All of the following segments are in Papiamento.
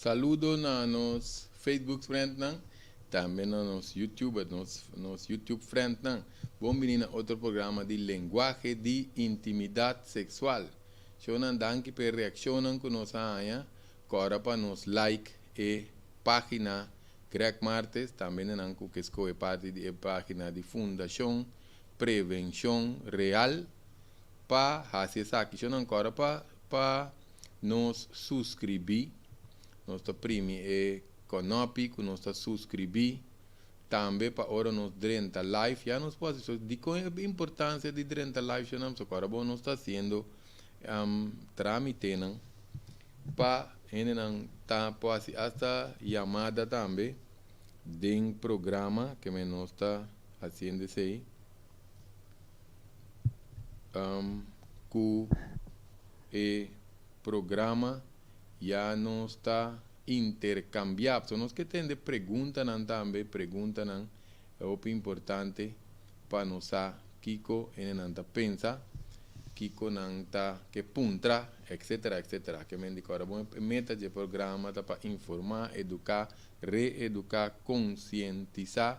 Saludo na nos Facebook friendnan, tambe na nos YouTuber, nos, nos YouTube friendnan. Bon bini na otro programa di Lenguaje di Intimidad Sexual. Shownan danki pa e reaccionnan cu nos a haña. Cora pa nos like e pagina Greg Martes, tambe na nan cu ke scohe parti di e pagina di Fundacion Prevencion Real pa haci esaki. Shownan cora pa pa nos suscribi. Nos ta primi e konopi cu nos ta suscribi. Tambe pa ora nos drenta live ya nos por haci so. Dicon e importancia di drenta live shownan? Pasobra ora bo nos ta haciendo tramitenan pa hendenan ta por haci hasta yamada tambe den programa ke men nos ta haciendo esey cu e programa ya nos ta intercambia. So nos ke tende preguntanan tambe, preguntanan ta hopi importante pa nos sa kiko hendenan ta pensa, kiko nan ta ke puntra, etcetera, etcetera. Ke men di kòrda bon e meta dje programa ta pa informa, eduka, reeduka, konsientisa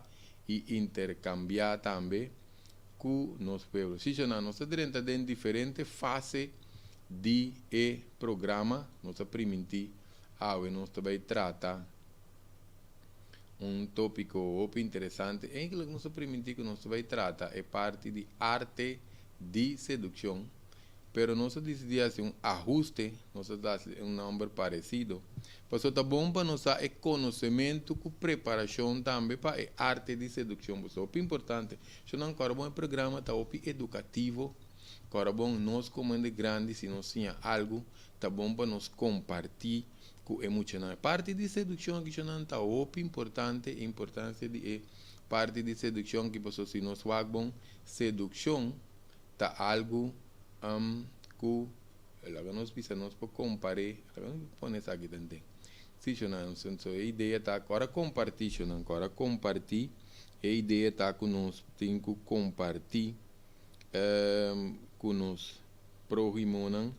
i intercambia tambe ku nos pueblo. Si shona nos ta drenta den diferente fase di e programa, nos a primintí awe nos ta bai trata un tópiko hopi interesante. Eigenlijk nos a primintí ku nos ta bai trata e parti di arte di sedukshon, pero nos a disidí hasi un ahuste, nos a hasi un nòmber paresido, pasobra ta bon pa nos sa e konosementu ku preparashon tambe pa e arte di sedukshon, pasobra hopi importante. Shonnan kòrda bon e programa ta hopi edukativo. Kòrda bon, nos komo hende grandi si nos siña algu, ta bon pa nos kompartí ku e muchanan. E parti di sedukshon aki shonnan ta hopi importante, e importansia di e parti di sedukshon aki pasobra si nos wak bon, sedukshon ta algu ku laga nos bisa nos por kompar'é, laga nos pone esaki tanten. Si shonnan, so e idea ta ku ora kompartí shonnan, ku ora kompartí e idea ta ku nos tin ku kompartí ku nos próhimonan,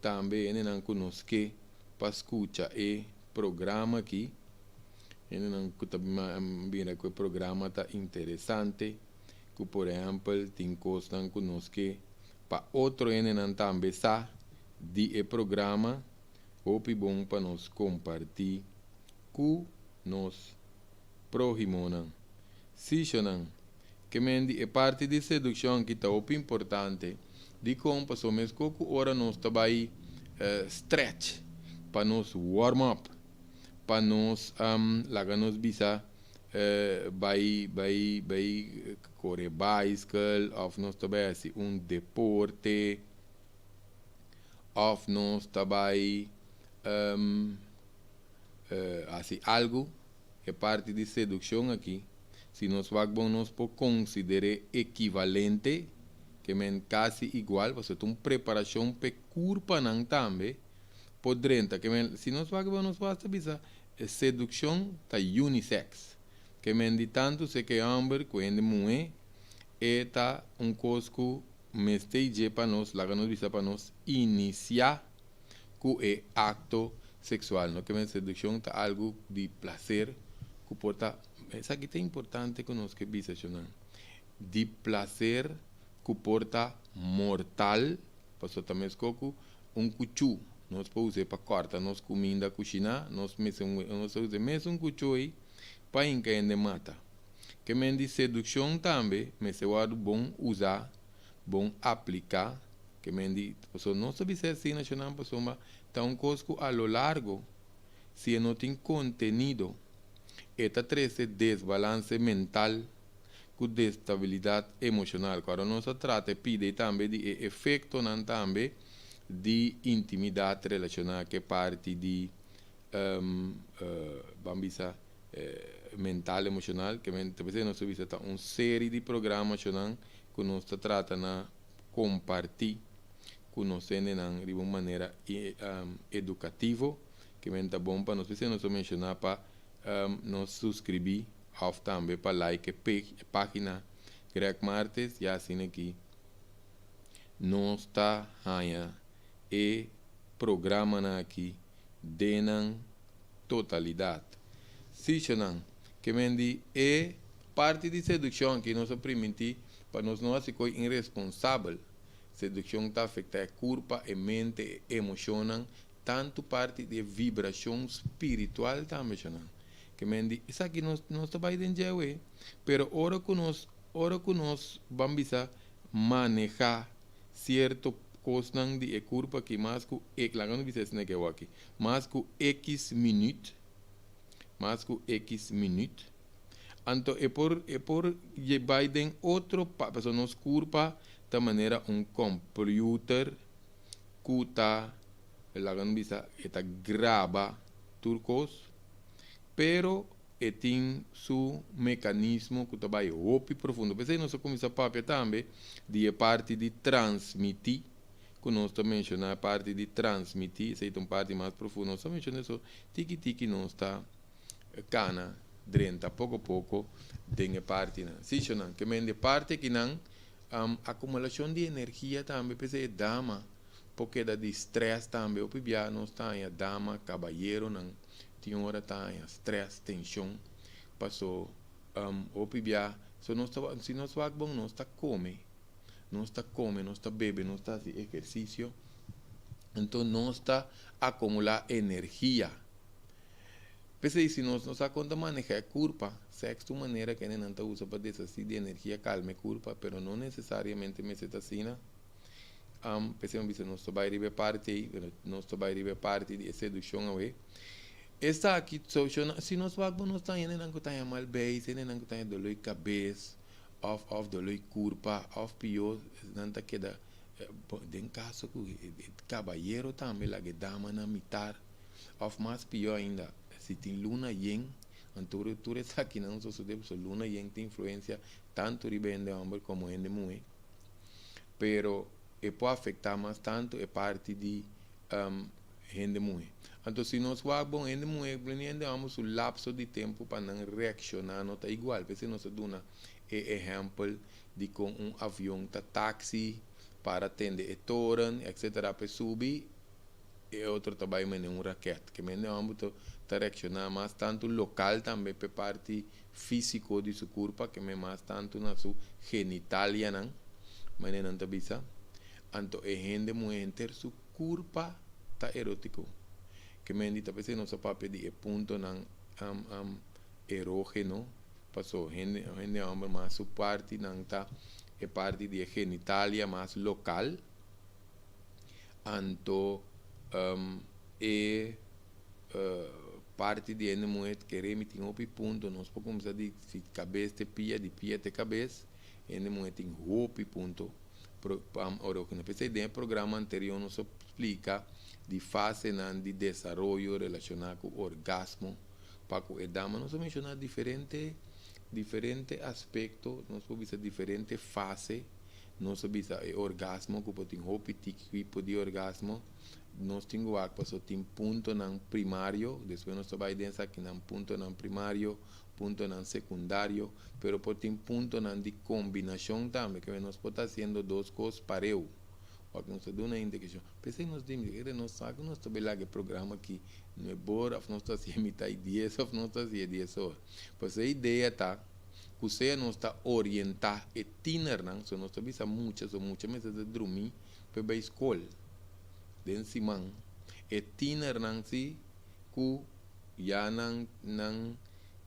tambe hendenan ku nos ke pa skucha e programa aki, hendenan ku ta mira ku e programa ta interesante, ku por ehèmpel tin kosnan ku nos ke pa otro hendenan tambe sa di e programa, hopi bon pa nos kompartí ku nos próhimonan. Sishonan, Ke men di e parti di sedukshon ki ta hopi importante. Dikon? Pasobra meskos ku ora nos ta bai stretch pa nos warm up, pa nos laga nos bisa bai bai bai kore baiskel òf nos ta bai hasi un deporte òf nos ta bai hasi algu. E parti di sedukshon aki, si nos wak bon nos por konsider'é ekivalente, ke men kasi igual, pasobra ta un preparashon p'e kurpanan tambe por drenta. Ke men, si nos wak bon nos por hasta bisa e sedukshon ta unisex. Ke men di tantu se ke hòmber ku hende muhé e ta un kos ku mester i dje pa nos, laga nos bisa pa nos inisiá ku e akto seksual. No ke men sedukshon ta algu di plaser ku por ta, esaki ta importante ku nos ke bisa shonnan, di plaser ku por ta mortal, pasobra ta meskos ku un kuchú nos por us'é pa kòrta nos kuminda kushiná, nos mester nos ta usa e mesun kuchú ei pa hinka hende mata. Ke men di sedukshon tambe mester wòrdu bon usá, bon apliká. Ke men di, pasobra nos ta bisa asina shonnan pasobra ta un kos ku a lo largo si e no tin kontenido e ta trese desbalanse mental. Ku destabilidat emoshonal. Ku ora nos a trata e pide tambe di e efektonan tambe di intimidat relashoná ku e parti di ban bisa mental emoshonal ke men ta bisa nos ta bisa ta un seri di programashonnan ku nos ta trata na kompartí ku nos hendenan riba un manera edukativo ke men ta bon pa nos bisa nos a menshoná pa nos suskribí òf tambe pa like e página Greg Martes ya asina aki nos ta haña e programanan aki den nan totalidat. Sichonan, ke men di e parti di sedukshon aki nos a primintí pa nos no hasi koi iresponsabel. Sedukshon ta afektá e kurpa, e mente, e emoshonnan, tantu parti di e vibrashon spiritual tambe, shonan. Ke men di esaki nos nos ta bai den djewe, pero ora ku nos ora ku nos ban bisa manehá sierto kosnan di e kurpa aki mas ku e laga nos bisa esei ke awor aki mas ku ekis minüt mas ku ekis minüt anto e por e por bai den otro pa pasobra nos kurpa ta manera un kòmpiuter ku ta laga nos bisa e ta graba tur kos pero e tin su mekanismo ku ta bai hopi profundo. P'esei nos a kuminsá papia tambe di e parti di transmití, ku nos ta menshoná e parti di transmití, esei ta un parti mas profundo. Nos a menshoná eso tiki tiki nos ta kana drenta poko poko den e partinan. Sichonan, ke men di e parti akinan, akumulashon di energia tambe, p'esei e dama por keda di strès tambe. Hopi bia nos ta haña dama, kabayeronan tin ora ta haña strès, tenshon, paso hopi bia so nos ta si nos wak bon nos ta kome, nos ta kome, nos ta bebe, nos ta hasi ehersisio, anto nos ta akumulá energia. P'esei si nos no sa kon ta manehá e kurpa, sèks ta un manera ku hendenan ta usa pa deshasí di energia, kalma e kurpa, pero no nesesariamente mester ta asina. P'esei mi bisa nos ta bai riba e parti ei, pero nos ta bai riba e parti di e seduccion awe. Esaki si nos wak bo nos ta hendenan ku ta haña mal beis, hendenan ku ta haña doló di kabes òf òf doló di kurpa òf pió nan ta keda den kaso ku e kabayero tambe laga e dama na mitar òf mas pió ainda si tin luna yen anto tur esakinan sosodé pasobra luna yen tin influensia tantu riba hende hòmber komo hende muhé. pero e por afecta mas tanto e parti di hende muhe. Anto si nos wak bon hende muhe ni hende homber su lapso di tempo pa nan reacciona no ta igual. P'esei nos a duna e ehempel di con un avion ta taxi para tende e toren etcetera p'e subi e otro ta bai mene un raket. Ke hende homber ta reacciona mas tanto local tambe p'e parti físiko di su kurpa ke men mas tantu na su genitalianan, manera nan ta bisa. Anto e hende muhé henter su kurpa ta erótiko. Ke men di ta p'esei nos a papia di e puntonan erógeno, paso hende hende hòmber mas su partinan ta e parti di e genitalia mas lokal, anto e. Parti di hende muhe kere mi tin hopi punto nos por kumsa di si kabes te pia di pia te kabes hende muhe tin hopi punto erógeno p'esei den e programa anterior nos a splika di fasenan di desaroyo relashoná ku orgasmo pa ku e dama nos a menshoná diferente diferente aspekto nos por bisa diferente fase nos a bisa e orgasmo ku por tin hopi tipo di orgasmo. Nos tin ku wak pasobra tin puntonan primario, despues nos ta bai den esakinan puntonan primario, puntonan sekundario, pero por tin puntonan di kombinashon tambe, ke nos por ta hasiendo dos kos pareu. Wak nos ta duna indikashon. P'esei nos di mira nos sa ku nos ta bai laga e programa aki nuebe ora òf nos ta hasié mitá i dies òf nos ta hasié dies ora. Pues e idea ta ku sea nos ta orientá e tinernan, so nos ta bisa mucha, so mucha mester ta drumí p'e bai skol den siman, e tienernan si ku ya nan nan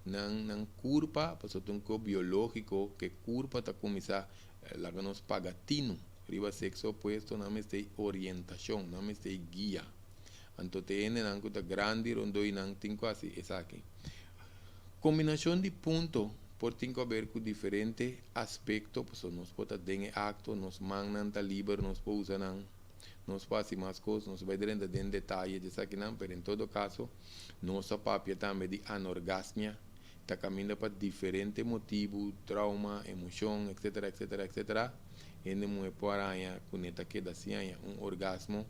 nan nan kurpa, pasobra ta un kos biológiko ku e kurpa ta kuminsá laga nos paga tinu riba sekso opuesto, nan mester e orientashon, nan mester e guia. Anto te hendenan ku ta grandi rondó i nan tin ku hasi esaki. Kombinashon di punto. Por tin ku aber ku diferente aspekto, pasobra nos por ta den e akto, nos mannan ta liber, nos por usa nan, nos por hasi mas kos, nos bai drenta den detaye di esakinan, pero en todo kaso nos a papia tambe di anorgasmia, ta kaminda pa diferente motibu, trauma, emoshon, etcetera, etcetera, etcetera, hende muhé por haña ku ne ta keda sin haña un orgasmo,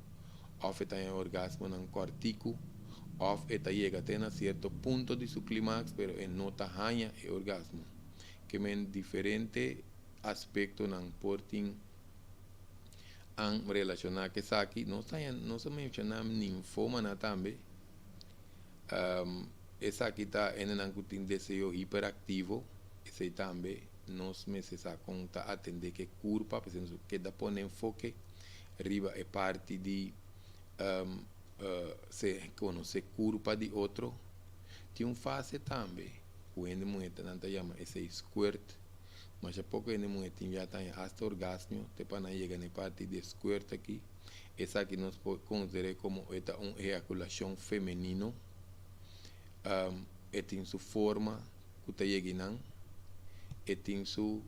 òf e ta haña orgasmonan kòrtiku, òf e ta yega te na sierto punto di su klimaks pero e no ta haña e orgasmo. Ke men diferente aspektonan por tin an relashoná ku esaki. Nos ta haña, nos a menshoná ninfómana tambe. Esaki ta hendenan ku tin deseo hiperaktivo, esei tambe nos mester sa kon ta atendé ku e kurpa, pasobra nos keda pone enfoke riba e parti di se konosé kurpa di otro. Tin un fase tambe ku hende muhé ta nan ta yama esei squirt. Masha poko hende muhé tin ya ta haña asta orgasmio te pa nan yega na e parti di e squirt aki. Esaki nos por konsider'é komo e ta un eyakulashon femenino. E tin su forma ku ta yega einan. E tin su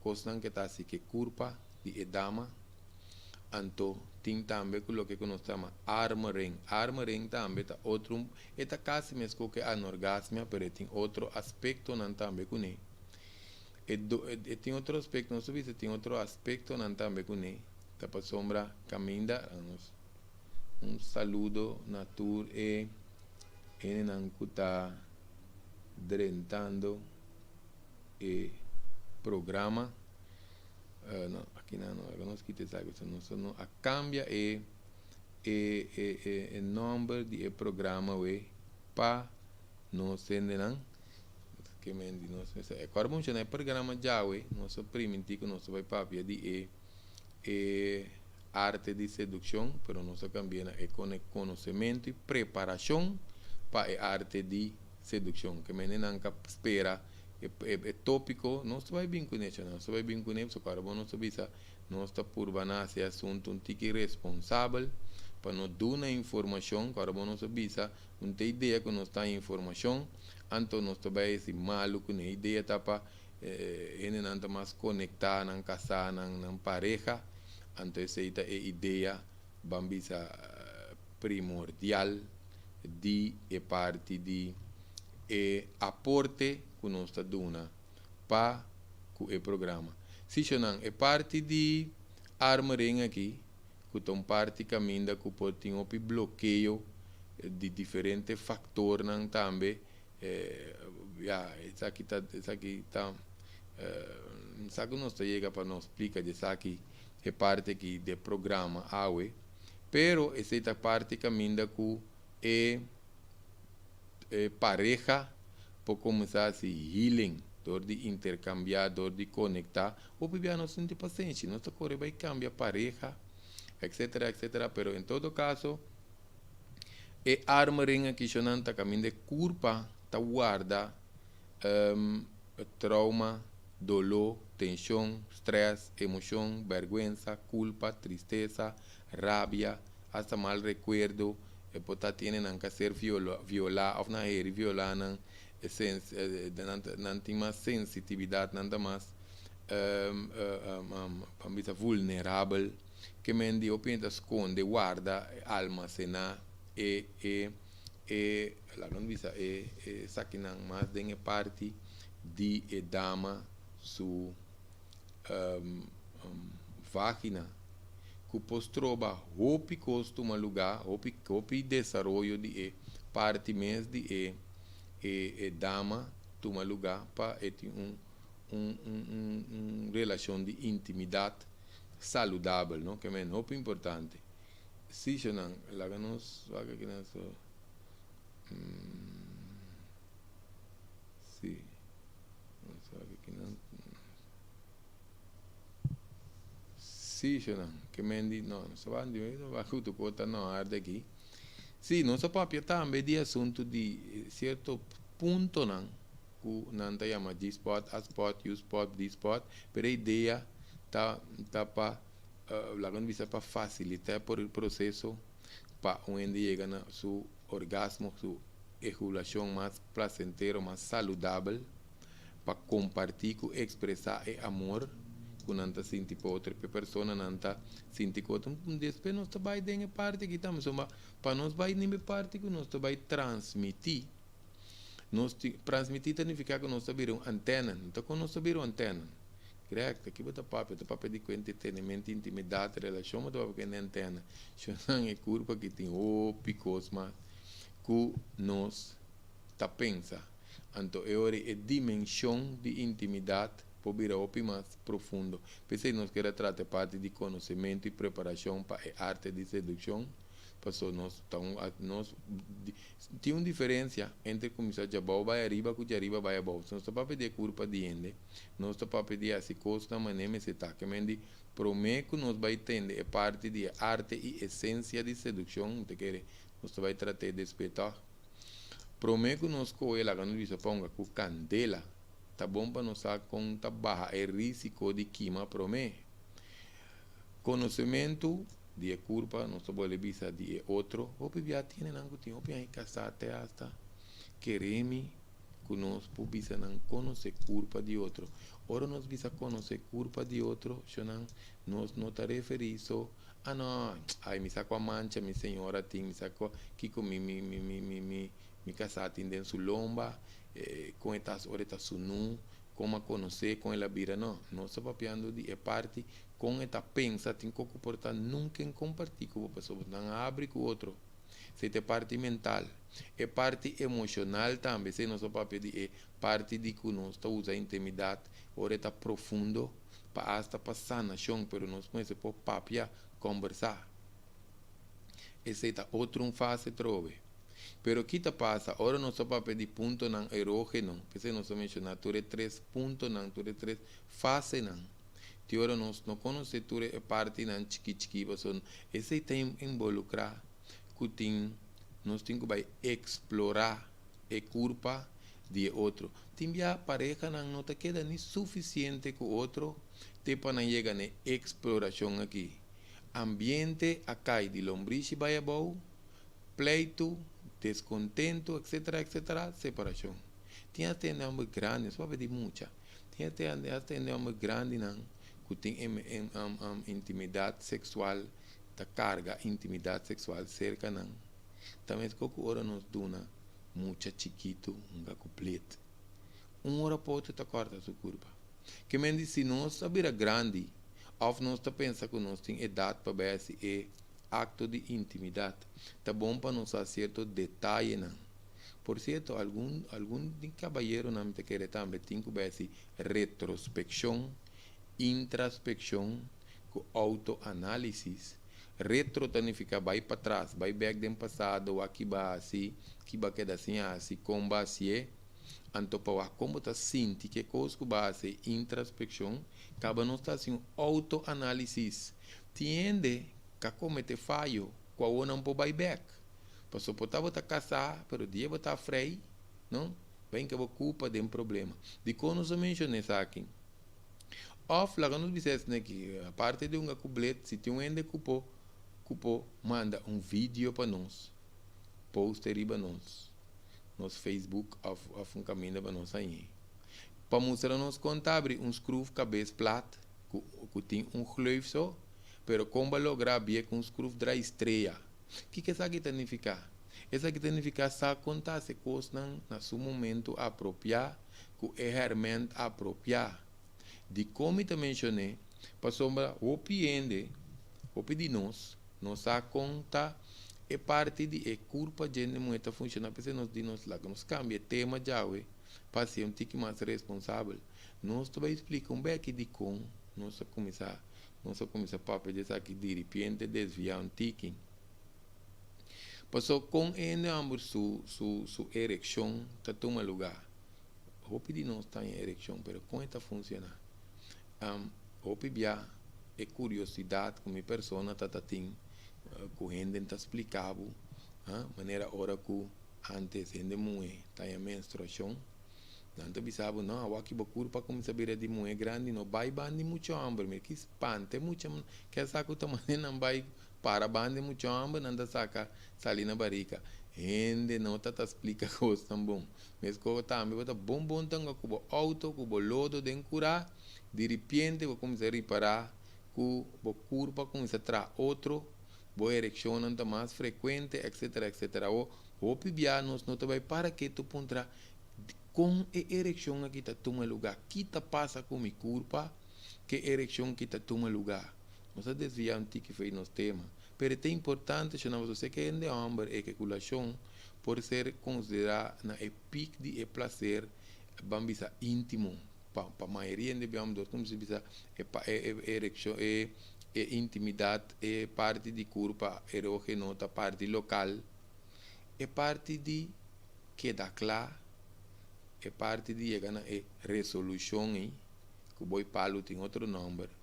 kosnan ku e ta hasi ku e kurpa di e dama. Anto tin tambe ku loke ku nos ta yama armering. Armering tambe ta otro, e ta kasi meskos ku e anorgasmia, pero e tin otro aspektonan tambe kuné. E do, e tin otro aspekto, nos ta bisa tin otro aspektonan tambe kuné, ta pasobra kaminda, nos un saludo na tur e hendenan ku ta drentando e programa. No, aki nan no, laga nos kita esaki, pasobra nos no a kambia e e e e nòmber di e programa awe pa nos hendenan. Ke men di nos mester e kòrda mucha na e programa djawe nos a primintí ku nos ta bai papia di e e arte di sedukshon, pero nos a kambia na e konosementu i preparashon pa e arte di sedukshon. Ke men nan ka spera e e tópiko, nos ta bai bin kuné cha, nos ta bai bin kuné pasobra kòrda bo nos ta bisa nos ta purba na hasi e asuntu un tiki responsabel pa no duna informashon, kòrda bo nos a bisa un ta idea ku nos ta haña informashon. Anto nos ta bai hasi malu ku ne idea ta pa hendenan ta mas konektá nan kasá nan nan pareha anto esei ta e idea ban bisa primordial di e parti di e aporte ku nos ta duna pa ku e programa. Si shonnan e parti di armering aki ku ta un parti kaminda ku por tin hopi blokeo di diferente faktornan tambe, ya esaki ta esaki ta sa ku nos ta yega pa nos splika di esaki e parti aki di e programa awe, pero esei ta parti kaminda ku e e pareha por kuminsá hasi healing dor di interkambiá, dor di konektá. Hopi bia nos no tin pasenshi, nos ta kore bai kambia pareha, etcetera, etcetera, pero en todo kaso e armering aki shonnan ta kaminda e kurpa ta warda trauma, doló, tenshon, strès, emoshon, bèrgwensa, kulpa, tristesa, rabia, asta mal rekuerdo. E por ta tiene nan ka ser violá òf nan heri violá nan, e sens nan nan tin mas sensitividat, nan ta mas ban bisa vulnerabel. Ke men di hopi hende ta skonde, warda, almasená e e e laga nos bisa e esakinan mas den e parti di e dama su vagina ku por stroba hopi kos tuma lugá, hopi hopi desaroyo di e parti mes di e e dama tuma lugá pa e tin un un un un relashon di intimidat saludabel, no? Ke men hopi importante. Si shonan, laga nos wak aki nan so. Si. Nos wak aki nan. Sí, shonan. Ke men di, no, nos a ban di, no ban ku kota no arde aki. Sí, nos a papia tambe di asuntu di sierto puntonan ku nan ta yama G-spot, A-spot, U-spot, D-spot, pero e idea ta ta pa laga nos bisa pa fasilitá por e proseso pa un hende yega na su orgasmo, su. ejakulashon mas plasentero, mas saludabel, pa kompartí ku ekspresá e amor ku nan ta sinti pa otro persona, nan ta sinti ku otro. Despues nos ta bai den e parti aki tambe, so pa nos bai den e parti ku nos ta bai transmití, nos transmití ta nifiká ku nos ta bira un antena, no ta kon nos ta bira un antena. Correct, aki bo ta papia, ta papia di ku entretenimento, intimidat, relashon, bo ta papia ku antena. Shonnan, e kurpa ku tin hopi kos mas ku nos ta pensa. Anto, e ora e dimenshon di intimidat por bira hopi mas profundo. P'esei nos ke trata parti di konosementu i preparashon pa e arte di sedukshon. Paso nos nos tin un diferensia entre kuminsá di abou bai ariba ku di ariba bai abou. Nos ta papia di kurpa di hende, nos ta papia di hasi kos na manera mester ta. Ke men di promé ku nos bai tende e parti di arte i esensia di sedukshon, te kere nos ta bai trata despues toch. Promé ku nos kohe laga nos bisa ponga ku kandela, ta bon pa nos sa kon ta baha e risiko di kima promé. Konosementu di e kurpa, nos ta bolbe bisa di e otro. Hopi bia tin nan ku tin hopi aña kasá te hasta kere mi ku nos por bisa nan konosé kurpa di otro. Ora nos bisa konosé kurpa di otro, shonnan, nos no ta referí so, ah no, ai, mi sa kua mancha mi señora tin, mi sa kua kiko mi kasá tin den su lomba, kon e ta ora e ta sunú, kon mi a konosé, kon el a bira. No, nos ta papiando di e parti kon e ta pensa, tin ku por ta nunka kompartí ku bo pasobra nan a abri ku otro. Esei ta e parti mental. E parti emoshonal tambe, esei nos ta papia di e parti di ku nos ta usa intimidat, ora e ta profundo, pa hasta pa sanashon, pero nos mester por papia, kombersá. Esei ta otro un fase trobe. Pero kiko ta pasa, ora nos ta papia di puntonan erógeno, p'esei nos a menshoná tur e tres puntonan, tur e tres fasenan. Te ora nos no konosé tur e partinan chikí chikí, pasobra esei ta involukrá ku tin nos tin ku bai eksplorá e kurpa di e otro. Tin bia parehanan no ta keda ni sufisiente ku otro te pa nan yega na e eksplorashon aki. Ambiente a kai di lombrishi bai abou, pleitu, deskontentu, etsetera, etsetera, separashon. Tin hasta hende hòmber grandi, no papia di mucha, tin hasta hende hòmber grandinan ku tin intimidat seksual, ta karga intimidat seksual serka nan. Ta meskos ku ora nos duna mucha chikitu hunga ku plet. Un ora pa otro ta kòrta su kurpa. Ke men di si nos a bira grandi òf nos ta pensa ku nos tin edat pa bai hasi e akto di intimidat, ta bon pa nos sa sierto detayenan. Por sierto, algun di kabayeronan mi ta kere tambe tin ku bai hasi retrospekshon, intraspekshon ku outoanálisis. Retro ta nifiká bai patras, bai bèk den pasado, wak ki bo a hasi, ki bo a keda sin hasi, kon bo a hasié. Anto pa wak kon bo ta sinti ke kos ku bo a hasi, intraspekshon, kaba nos ta hasi un outoanálisis. Tin hende ku a kometé fayo ku awor nan por bai bèk. Pasobra por ta bo ta kasá, pero dia bo ta frei, no? Bai hinka bo kulpa den problema. Dikon nos a menshoná esaki? Òf laga nos bisa esaki aki, aparte di hunga ku blet, si tin un hende ku por manda un video pa nos, post riba nos Facebook òf un kaminda pa nos ahí, pa mustra nos kon ta abri un skruf kabes plat ku tin un gleuf so, pero kon bo a logra abrié ku un skrufdraai strea. Kiko esaki ta nifiká? Esaki ta nifiká sa kon ta hasi kosnan na su momento apropiá ku e hèrmènt apropiá. Dikon mi ta menshon'é? Pasobra hopi hende, hopi di nos, no sa kon ta e parti di e kurpa djende muhé ta funshoná. P'esei nos di nos laga nos kambia e tema djawe pa hasié un tiki mas responsabel. Nos ta bai splika un bèki dikon nos a kuminsá papia di esaki diripiente desviá un tiki. Pasobra kon e hende hòmber su erekshon ta tuma lugá. Hopi di nos ta den erekshon, pero kon e ta funshoná? Hopi bia e kuriosidat ku mi persona ta tin ku hende ta splika bo, manera ora ku antes hende muhé ta den menstruashon, nan ta bisa bo, no, awor aki bo kurpa a kuminsá bira di muhé grandi, no bai banda di mucha hòmber. Mira ki spanta e mucha ke sa ku ta manera nan bai para banda di mucha hòmber, nan ta saka sali na barika. Hende no ta ta splika kosnan bon. Meskos tambe bo ta bon bon tanga ku bo outo ku bo lodo den kurá, diripiente bo kuminsá ripará ku bo kurpa kuminsá traha otro, bo erekshonnan ta mas frekuente etcetera etcetera. Awor hopi bia nos no ta bai para ketu puntra kon e erekshon aki ta tuma lugá, ki ta pasa ku mi kurpa ku e erekshon ki ta tuma lugá. Nos a desviá un tiki for di nos tema, pero e ta importante shona pasobra si e hende hòmber ejakulashon por ser konsiderá na e pik di e plaser ban bisa íntimo. Pa pa mayoria hende bia hòmber nos bisa e pa e e erekshon e e intimidat e parti di kurpa erógeno ta parti lokal, e parti di keda kla, e parti di yega na e resolushon ei ku bo i palu tin otro nòmber.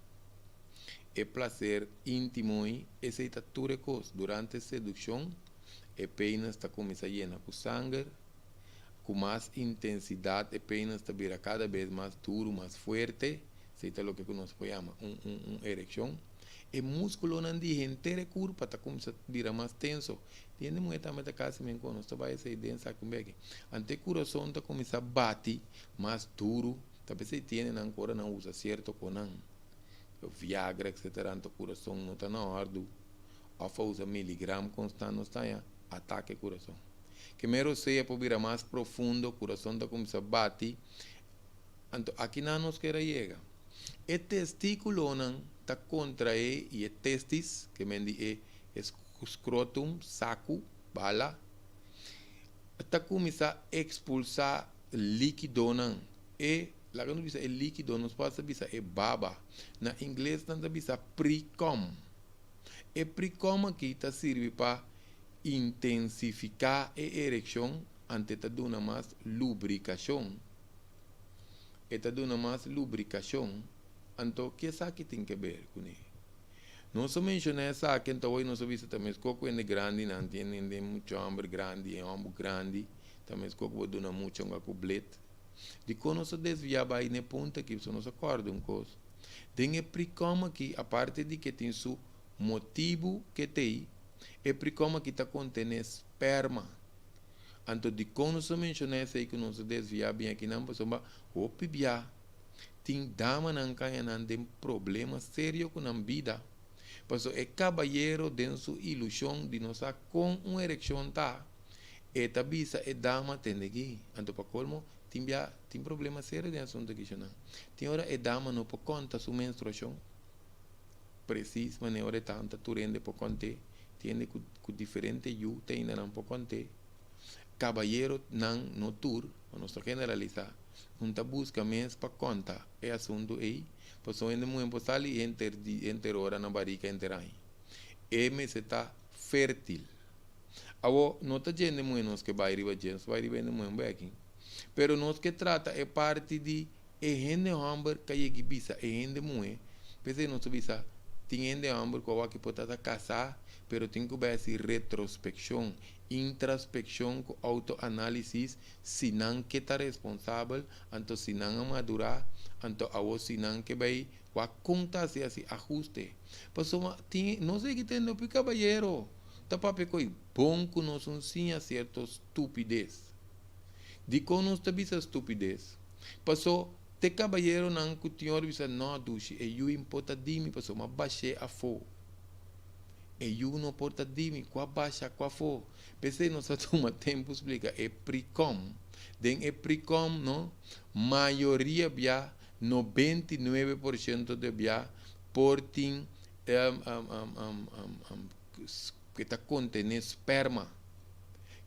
E plaser íntimo ei, esei ta tur e kos. Durante sedukshon, e penis ta kuminsá yena ku sanger. Ku mas intensidat e penis ta bira kada bes mas duru, mas fuerte. Esei ta loke ku nos por yama un un un erekshon. E múskulonan di henter e kurpa ta kuminsá bira mas tenso. Di hende muhé tambe ta kasi men ku nos ta bai esei den esaki un beki. Anto e kurason ta kuminsá bati mas duru. Ta p'esei tiene nan ku ora nan usa sierto konan, Viagra etcetera, anto kurason no ta na òrdu òf a usa miligram konstant nos ta haña atake kurason. Ke mero sea por bira mas profundo, kurason ta kuminsá bati, anto akinan nos kier a yega. E testikulonan ta kontraé i e testis, ke men di e skrotum, saku, bala, ta kuminsá ekspulsá likidonan. E, laga nos bisa e likido, nos por hasta bisa e baba. Na ingles nan ta bisa pre-cum. E pre-cum aki ta sirbi pa intensifiká e erekshon ante ta duna mas lubrikashon. E ta duna mas lubrikashon. Anto, ke esaki tin ke ber kuné? Nos a menshoná esaki, anto awor nos a bisa ta meskos ku hende grandinan tin hende mucha hòmber grandi, e hòmber grandi ta meskos ku bo duna mucha un ku blet. Dikon nos a desviá bai na e punto aki? Pasobra nos a kòrda un kos. Den e prikòm aki, aparte di ke tin su motibu ke t'ei, e prikòm aki ta kontené sperma. Anto dikon nos a menshoná esei ku nos a desviá bin akinan? Pasobra hopi bia tin damanan kaña nan den problema serio ku nan bida. Pasobra e kabayero den su ilushon di no sa kon un erekshon ta, E ta bisa e dama tende aki. Anto pa colmo tin bia tin problema serio den asunto aki shonnan. Tin ora e dama no por conta su menstruacion precies manera ora e ta anta tur hende por cont'e. Tin hende cu cu diferente yu te ainda nan por cont'e. Cabayero nan no tur, pa nos no generalisa, un ta busca mes pa conta e asunto ey pasobra hende muhe por sali henter di henter ora na barica henter aña. E mester ta fertil. Awor, no ta djende muhé nos ke bai riba dje, nos ta bai riba hende muhé un beki. Pero nos ke trata e parti di e hende hòmber ka yegi bisa e hende muhé. P'esei nos ta bisa, tin hende hòmber ku awor aki por ta ta kasá, pero tin ku bai hasi retrospekshon, intraspekshon ku outoanálisis si nan ke ta responsabel, anto si nan a madurá, anto awor si nan ke bai wak kon ta hasi hasi ahuste. Pasobra tin, nos a yegi tende hopi kabayero. Ta papia koe bon ku nos un siña sierto stupides. Dikon nos ta bisa stupides? Paso te kabayeronan ku tin ora bisa no dushi e yu in por ta di mi paso m'a bash'é afó. E yu no por ta di mi, ku a basha ku afó. P'esei nos a tuma tempu splika e prikòm. Den e prikòm no, mayoria bia, 99% de bia por tin ku ta kontené sperma.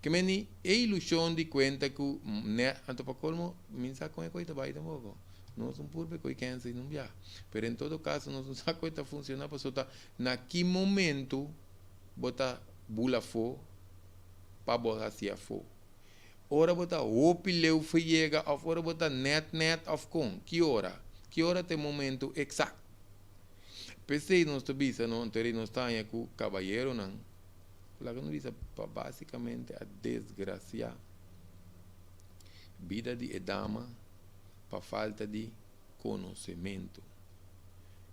Ke meni e ilushon di kuenta ku ne anto pa kolmo mi sa kon e koi ta bai tampoko. Nos un purba e koi kensa i no bia. Pero en todo kaso nos no sa kon e ta funshoná pasobra ta na ki momento bo ta bula afó pa bo hasi afó. Ora bo ta hopi leu for yega òf ora bo ta nèt nèt òf kon? Ki ora? Ki ora ta e momento eksakt? P'esei nos ta bisa no, anto nos ta haña ku kabayeronan, laga nos bisa pa básikamente a desgrasiá bida di e dama pa falta di konosementu.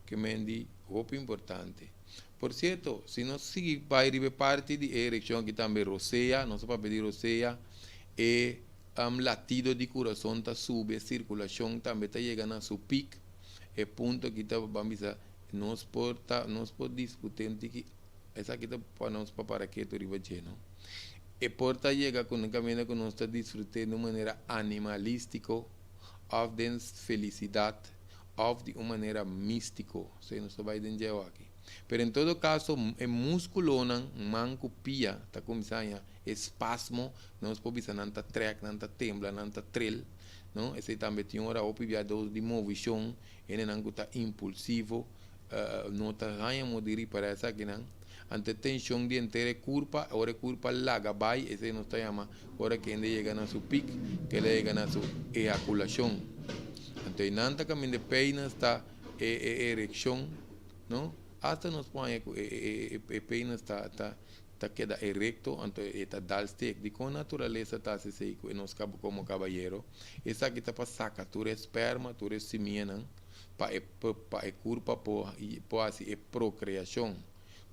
Ke men di hopi importante. Por sierto, si nos sigui bai riba e parti di e erekshon aki tambe rosea, nos a papia di rosea, e latido di kurason ta subi, e sirkulashon tambe ta yega na su pik. E punto aki ta ban bisa nos por ta nos por diskuti un tiki esaki ta pa nos pa para ketu riba dje no. E por ta yega ku un kaminda ku nos ta disfrut'é di un manera animalístiko òf den felisidat òf di un manera místiko. Esei nos ta bai den djeu aki. Pero en todo kaso e múskulonan man ku pia ta kuminsá haña espasmo, nos por bisa nan ta trèk, nan ta tembla, nan ta trel, no. Esei tambe tin ora hopi bia dos di movishon, hendenan ku ta impulsivo no ta haña modo di ripará esakinan. Anto e tenshon di henter e kurpa, ora e kurpa laga bai, esei nos ta yama ora ku hende yega na su pik, ku el a yega na su eyakulashon. Anto einan ta kaminda e penis ta e e erekshon, no? Asta nos por haña ku e e e penis ta ta ta keda erekto, anto e ta dal stek. Dikon naturalesa ta hasi esei ku e nos komo kabayero? Esaki ta pa saka tur e sperma, tur e simianan. Pa e pa e kurpa por por hasi e prokreashon.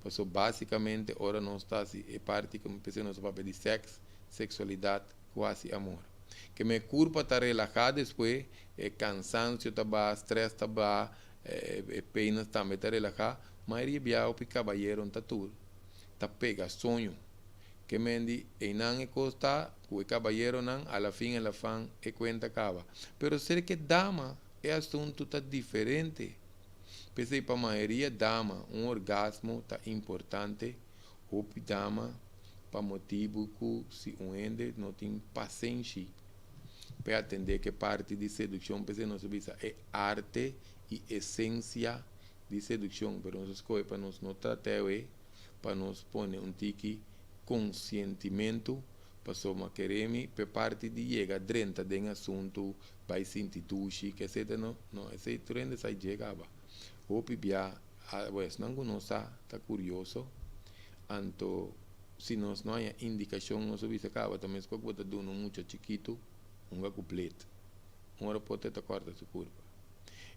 Paso basikamente ora nos ta hasi e parti ku p'esei nos ta papia di sèks, seksualidat ku hasi amor. Keme e kurpa ta relahá despues, e kansansio ta baha, strès ta baha, e penas tambe ta relahá. Mayoria biaha hopi kabayero ta tur ta pega soño. Ke men di einan e kos ta ku e kabayeronan a la fin a la fan e kuenta kaba. Pero serka e dama E asuntu ta diferente. P'esei pa mayoria dama un orgasmo ta importante, hopi dama pa motibu ku si un hende no tin pasenshi p'e atendé ku e parti di sedukshon, p'esei nos a bisa e arte i esensia di sedukshon, pero nos a skohe pa nos no trat'é e pa nos pone un tiki konsientimentu, pasobra kere mi p'e parti di yega drenta den asuntu Bai sinti dushi, ke esei ta no, no, esei tur hende sa dje kaba. Hopi bia, a, esnan ku no sa ta kurioso, anto si nos no haña indikashon nos a bisa kaba ta meskos ku bo ta duna un mucha chikitu hunga ku plet, un ora por ta e ta kòrta su kurpa.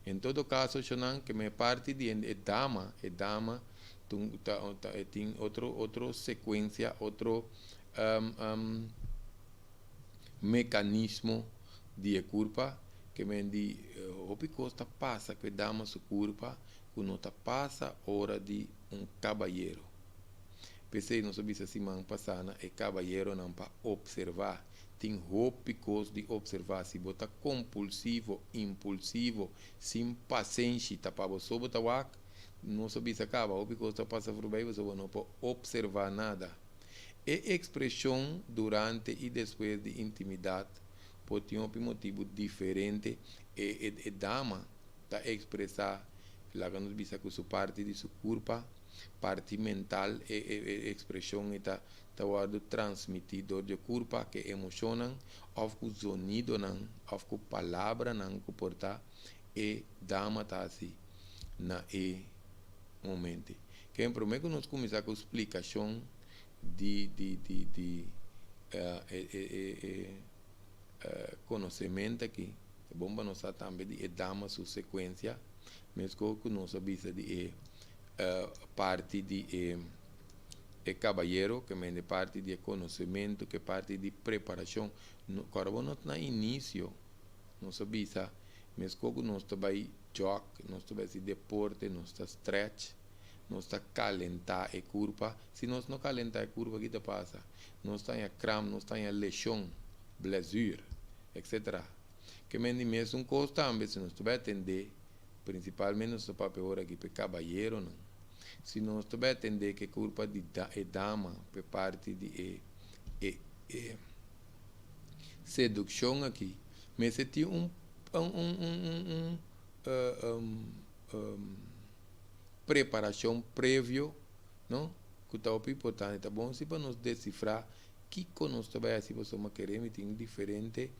En todo kaso shonnan ke me parti di e dama, e dama ta ta e tin otro otro sekuensia, otro mekanismo di e kurpa ke men di hopi kos ta pasa ku e dama su kurpa ku no ta pasa ora di un kabayero. P'esei nos a bisa siman pasá na e kabayeronan pa opservá. Tin hopi kos di opservá. Si bo ta kompulsivo, impulsivo, sin pasenshi, ta pa bo so bo ta wak, nos a bisa kaba hopi kos ta pasa forbei bo so bo no por opservá nada. E ekspreshon durante i despues di intimidat por tin hopi motibu diferente. E e dama ta ekspresá, laga nos bisa ku su parti di su kurpa, parti mental, e e ekspreshon ei ta ta wòrdu transmití dor di e kurpa, ku e emoshonnan òf ku zonidonan òf ku palabranan ku por ta e dama ta hasi na e momente. Ken promé ku nos kuminsá ku splikashon di di di di e e e e konosementu aki, ta bon pa nos sa tambe di e dama su sekuensia, meskos ku nos a bisa di e parti di e e kabayero, ke mende parti di e konosementu, ke parti di preparashon. Kòrda bo nos na inisio nos a bisa meskos ku nos ta bai jog, nos ta bai hasi deporte, nos ta stretch, nos ta kalentá e kurpa. Si nos no kalentá e kurpa, ki ta pasa? Nos ta haña kramp, nos ta haña leshon, blessure, etcetera. Ke men di mesun kos tambe si nos ta bai atendé, prinsipalmente nos ta papia ora aki pa e kabayeronan, si nos ta bai atendé ku e kurpa di e dama pa e parti di e e e sedukshon aki, mester tin un un un un un un preparashon previo no ku ta hopi importante. Ta bon si pa nos desifrá kiko nos ta bai hasi pasobra kere mi tin diferente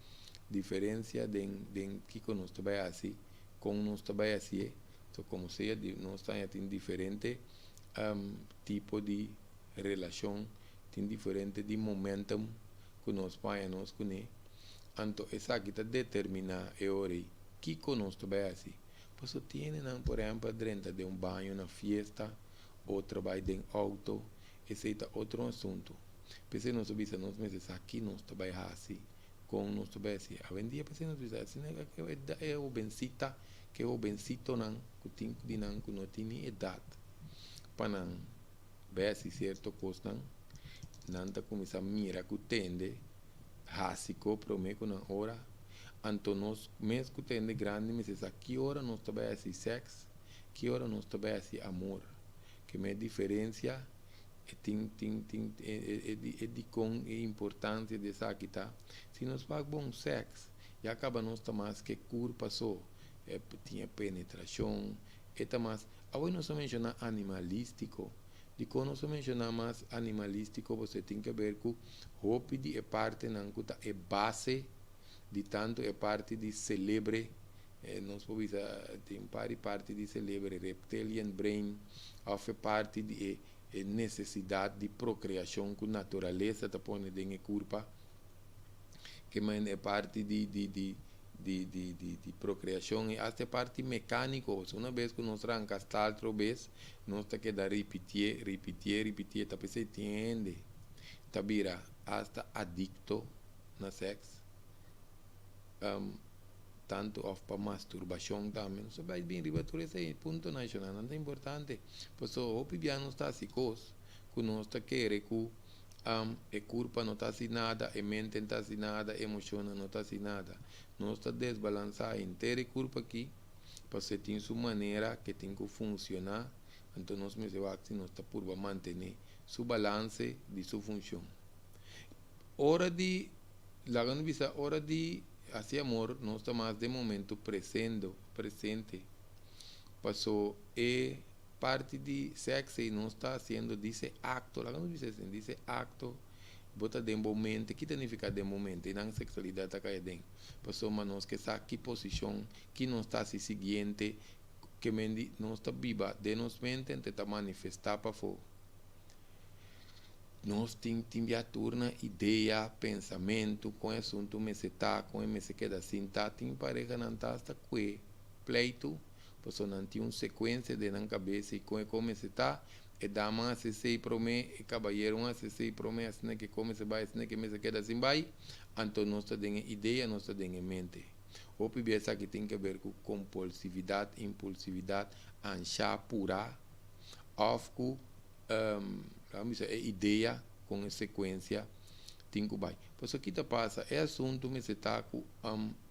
diferensia den den kiko nos ta bai hasi, kon nos ta bai hasié. So komo sea nos ta haña tin diferente tipo di relashon, tin diferente di momentum ku nos por haña nos kuné. Anto esaki ta determiná e ora ei kiko nos ta bai hasi. Paso tin hendenan por ehempel drenta den un baño na fiesta, otro bai den auto, esei ta otro asunto. P'esei nos ta bisa nos mester sa ki nos ta bai hasi, kon nos ta bai hasi. Awendia p'esei nos bisa asina e hobencita ku e hobencitonan ku tin di nan ku no tin ni edat pa nan bai hasi cierto kosnan, nan ta kuminsá mira ku tende hasi ko promé ku nan ora. Anto nos mes ku ta hende grandi mester sa ki ora nos ta bai hasi sèks, ki ora nos ta bai hasi amor. Ke me diferensia e tin tin tin e di e dikon e importansia di esaki ta si nos wak bon sèks ya kaba nos ta mas ke kurpa so e tin e penetrashon e ta mas awe nos a menshoná animalístiko dikon nos a menshoná mas animalístiko pasobra e tin ke ber ku hopi di e partenan ku ta e base di tantu e parti di selebre Nos por bisa tin un par di parti di selebre, reptilian brain, òf e parti di e e nesesidat di prokreashon ku naturalesa ta pone den e kurpa, ke men e parti di di di di di di di prokreashon i asta e parti mekániko. Pasobra una bes ku nos ranka stal otro bes, nos ta keda ripitié, ripitié, ripitié, ta p'esei tin hende ta bira asta adikto na sèks. Tantu òf pa masturbashon tambe. Nos ta bai bin riba tur esei puntonan shona, nan ta importante. Pasobra hopi bia nos ta hasi kos ku nos ta kere ku e kurpa no ta hasi nada, e mente no ta hasi nada, e emoshonnan no ta hasi nada. Nos ta desbalansá henter e kurpa aki pasobra e tin su manera ke tin ku funshoná, anto nos mester wak si nos ta purba mantené su balanse di su funshon. Ora di Laga nos bisa ora di hasi amor nos ta mas den momento presendo, presente. Paso e parti di sex ei nos ta haciendo dice acto, laga nos bisa asin, dice acto, bo ta den bo mente, ki ta nifica den bo mente? Einan sexualidad ta cay aden. Pasobra nos ke sa ki posicion, ki nos ta hasi siguiente, ke men di nos ta biba den nos mente ente ta manifesta pafo. Nos tin tin bia tur na idea, pensamentu, kon e asuntu mester ta, kon e mester keda sinta. Tin parehanan ta asta kue pleitu, pasobra nan tin un sekuensia den nan kabesa i kon e kon mester ta. E dama a hasi esei promé, e kabayeron a hasi esei promé, asina ke kon mester bai, asina ke mester keda sin bai. Anto nos ta den e idea, nos ta den e mente. Hopi bia esaki tin ke ber ku kompulsividat, impulsividat, anshá, purá, òf ku. Laga mi bisa e idea con e secuencia tin cu bay. Pasobra ki ta pasa? E asunto mester ta cu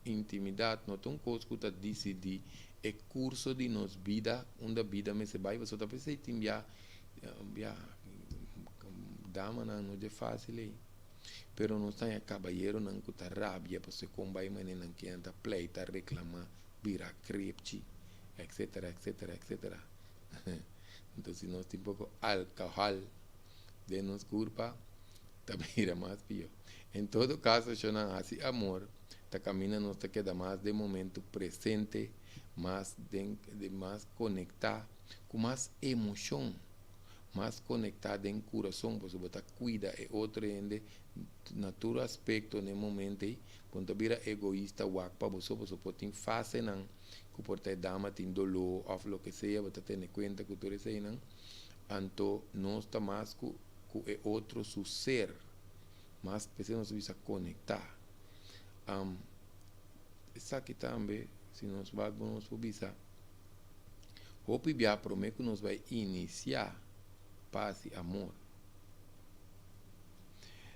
intimidad no ta un cos cu ta dicidi e curso di nos bida, unda bida mester bay, pasobra ta pesey tin bia, bia damanan no dje facil ey, pero nos ta haña cabayeronan cu ta rabia pasobra con bay manera nan kier nan ta pleita, reclama, bira krepchi, etcetera, etcetera, etcetera. Entonces si nos tin poco alcohol den nos curpa ta bira mas pio. En todo caso shownan haci amor ta caminda nos ta keda mas den momento presente, mas den mas conecta cu mas emocion, mas conecta den curason pasobra bo ta cuida e otro hende na tur aspecto na e momento ey. Bo no ta bira egoista wak pa bo so pasobra por tin fasenan. Ku por ta e dama tin doló òf loke sea, bo ta tene kuenta ku tur eseinan. Anto nos ta mas ku ku e otro su ser. Mas p'esei nos ta bisa konektá. Esaki tambe si nos wak bo nos por bisa hopi bia promé ku nos bai inisiá pas i amor.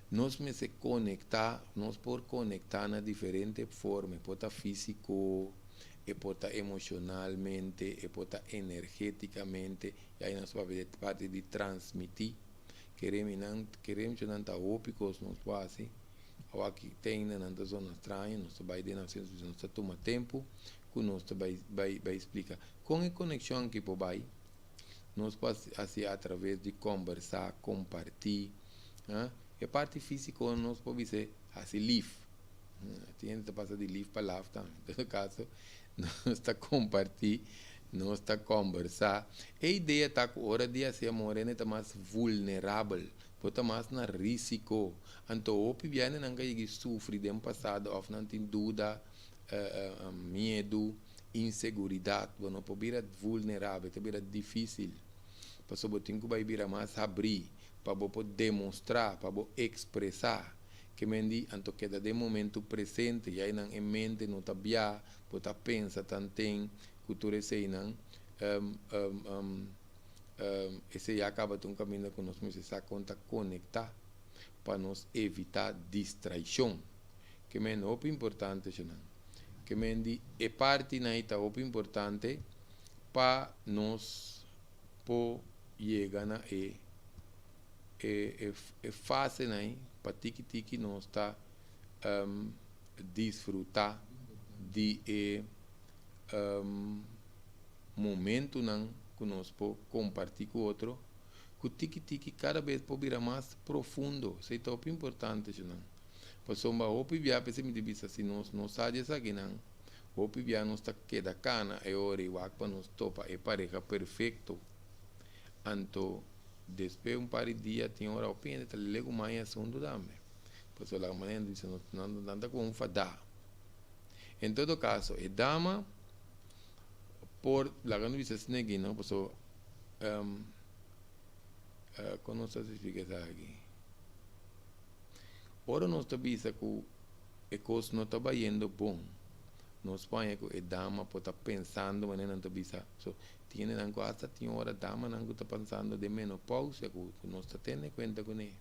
Nos mester konektá, nos por konektá na diferente forma, e por ta físiko, e por ta emoshonalmente, e por ta energétikamente, i ai nos papia di parti di transmití. Kere mi nan, kere mi nan ta hopi kos nos por hasi. Awaki te ainda nan ta zona straño, nos ta bai den nan senso, nos ta tuma tempu ku nos ta bai bai bai splika kon e konekshon aki por bai. Nos por hasi atraves di kombersá, kompartí. E parti físiko nos por bisa hasi lif. Tin hende ta pasa di lif pa laf tambe. En todo kaso, nos ta kompartí, nos ta kombersá. E idea ta ku ora di hasi amor hende ta mas vulnerabel, bo ta mas na rísiko. Anto hopi bia hendenan ka yega sufri den pasado òf nan tin duda, miedu. inseguridat, bo no por bira vulnerabel, ta bira difísil. Pasobra bo tin ku bai bira mas habrí pa bo por demostrá, pa bo ekspresá. Ke men di, anto keda den momentu presente, ya einan e mente no ta bia, bo ta pensa tanten ku tur eseinan. Esei ya kaba ta un kaminda ku nos mester sa kon ta konektá pa nos evitá distraishon. Ke men hopi importante eseinan. Ke men di e partinan ei ta hopi importante pa nos por yega na e e e fasenan ei pa tiki tiki nos ta disfrutá di e momentunan ku nos por kompartí ku otro, ku tiki tiki kada bes por bira mas profundo. Esei ta hopi importante, shunan. Pasobra hopi bia p'esei mi ta bisa si nos no sa di esakinan, hopi bia nos ta keda kana e ora i wak pa nos topa e pareha perfekto. Anto despues un par di dia tin ora hopi hende ta lele ku mai asuntu tambe. Pasobra laga manera nan ta bisa nos nan ta komo fadá. En todo caso, e dama por, laga nos bisa asina aki, no? Pasobra, um, uh, kon nos ta splika esaki? Ora nos ta bisa ku e kos no ta bayendo bon, nos paña ku e dama por ta pensando manera nan ta bisa. So, tin hendenan ku hasta tin ora damanan ku ta pensando den menopausia ku nos ta tene kuenta kuné.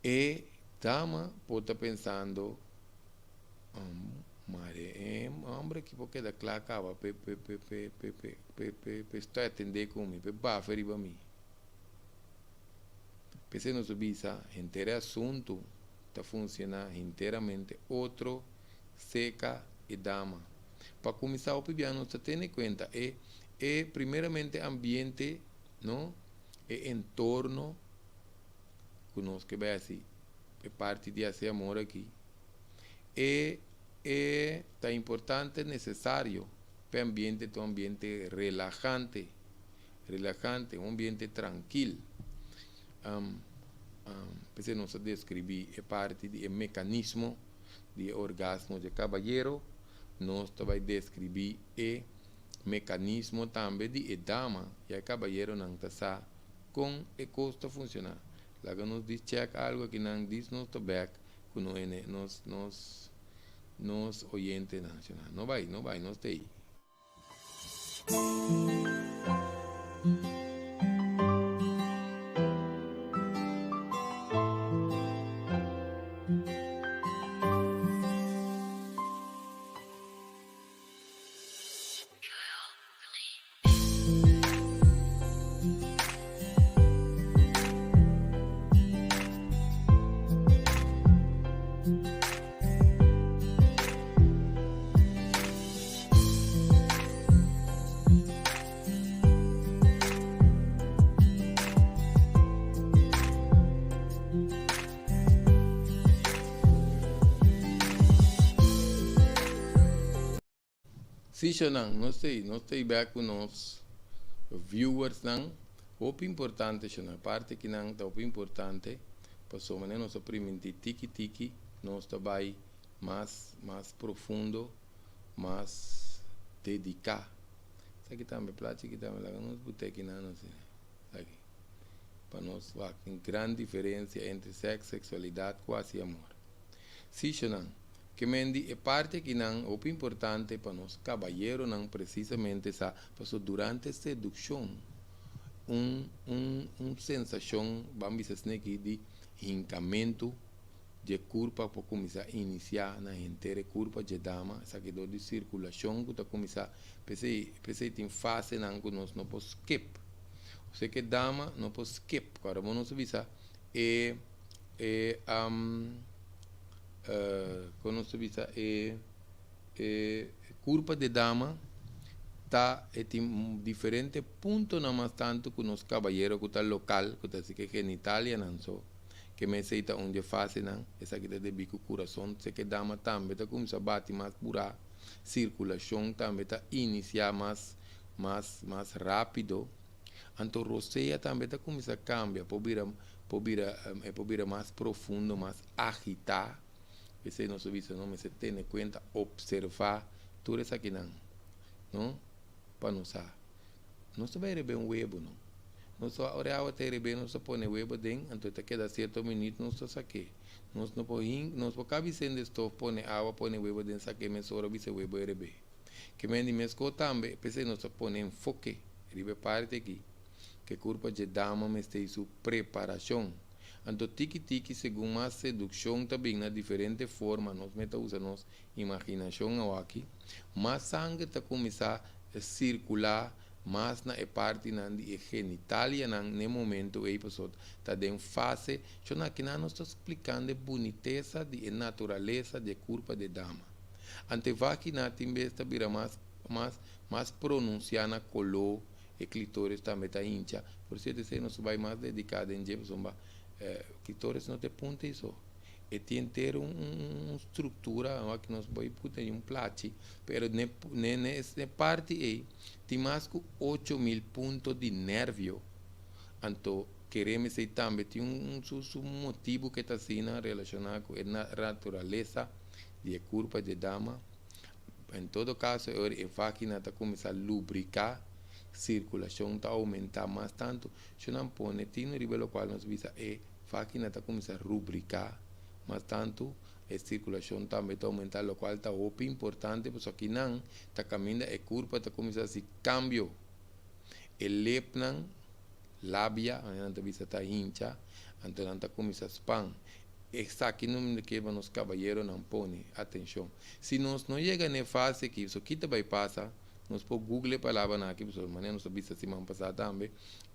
E dama por ta pensando, Mare, e homber aki por keda kla kaba p'e p'e p'e p'e p'e p'e p'e p'e p'e stoi atendé ku mi, p'e bafa riba mi. P'esei nos a bisa, henter e asuntu ta funshoná hinteramente otro seka e dama. Pa kuminsá hopi bia nos ta tene kuenta e e primeramente ambiente, no, e entorno ku nos ke bai hasi e parti di hasi amor aki, e e ta importante, nesesario pa e ambiente ta un ambiente relahante, relahante, un ambiente trankil. P'esei nos a deskribí e parti di e mekanismo di e orgasmo dje kabayero, nos ta bai deskribí e mekanismo tambe di e dama, ya e kabayeronan ta sa Kon e kos ta funshoná? Laga nos di chèk algu akinan dis nos ta bèk ku no ene nos nos nos oyentenan shona. No bai, no bai, nos ta ei. Sí shonan, nos ta ei, nos ta ei bek ku nos viewersnan. Hopi importante shonan, parti akinan ta hopi importante pasobra manera nos a primintí tiki tiki nos ta bai mas mas profundo, mas dediká. Esaki tambe plachi aki tambe laga nos but'e akinan asina, esaki pa nos wak tin gran diferensia entre sèks, seksualidat ku hasi amor. Sí shonan. Ke men di e parti akinan hopi importante pa nos kabayeronan presisamente sa paso durante sedukshon un un un sensashon ban bisa asina aki di hinkamentu dje kurpa por kuminsá inisiá na henter e kurpa dje dama esaki dor di sirkulashon ku ta kuminsá p'esei p'esei tin fasenan ku nos no por skip ose ke dama no por skip ku ora bo nos a bisa e e Kon nos ta bisa e e kurpa di dama ta e tin diferente puntonan mas tantu ku nos kabayero ku ta lokal ku ta hasi ku e genitalianan so ke mesei ta un di e fasenan esaki ta debí ku kurason se ke dama tambe ta kuminsá bati mas purá sirkulashon tambe ta inisiá mas mas mas rápido. Anto rosea tambe ta kuminsá kambia, por bira por bira e por bira mas profundo, mas agitá. P'esei nos ta bisa no mester tene kuenta, opservá Tur esakinan, no? Pa nos sa. Nos ta bai rebe un webo, no? Nos ta ora e awa ta rebe, nos ta pone webo den, anto e ta keda sierto minuut, nos ta sak'é. Nos no por hin, nos por kabi sende stof, pone awa, pone webo den, sak'é mesora, bisa e webo e rebe. Ke men di meskos tambe, p'esei nos ta pone enfoke riba e parti aki, ke kurpa dje dama mester i su preparashon. Anto tiki tiki, segun mas sedukshon ta bin na diferente forma, nos mester usa nos imaginashon awaki, mas sanger ta kuminsá sirkulá mas na e partinan di e genitalianan n'e momento ei pasobra ta den fase. Shon akinan nos ta splikando e bunitesa di e naturalesa di e kurpa di e dama. Anto e vagina tin bes ta bira mas mas mas pronunsiá na koló, e klitoris tambe ta hincha. Por sierto esei nos ta bai mas dediká den dje pasobra klitoris no ta e punta ei so. E tin henter un un struktura awor ki nos bai puta den un plachi, pero ne ne ne parti ei tin mas ku 8000 punto di nervio. Anto kere mesei tambe tin un su su motibu ke ta asina relashoná ku e naturalesa di e kurpa di e dama. En todo kaso e ora e vagina ta kuminsá lubriká, sirkulashon ta oumentá mas tantu. Sho nan pone tinu riba lokual nos bisa e Vagina ta kuminsá rubriká mas tantu, e sirkulashon tambe ta oumentá, lokual ta hopi importante pasobra akinan ta kaminda e kurpa ta kuminsá hasi kambio. E lepnan, labia, manera nan ta bisa, ta hincha, anto nan ta kuminsá span. Esaki no mester keba nos kabayeronan pone atenshon. Si nos no yega na e fase aki, pasobra ki ta bai pasa? Nos por google e palabranan aki pasobra manera nos a bisa siman pasá tambe,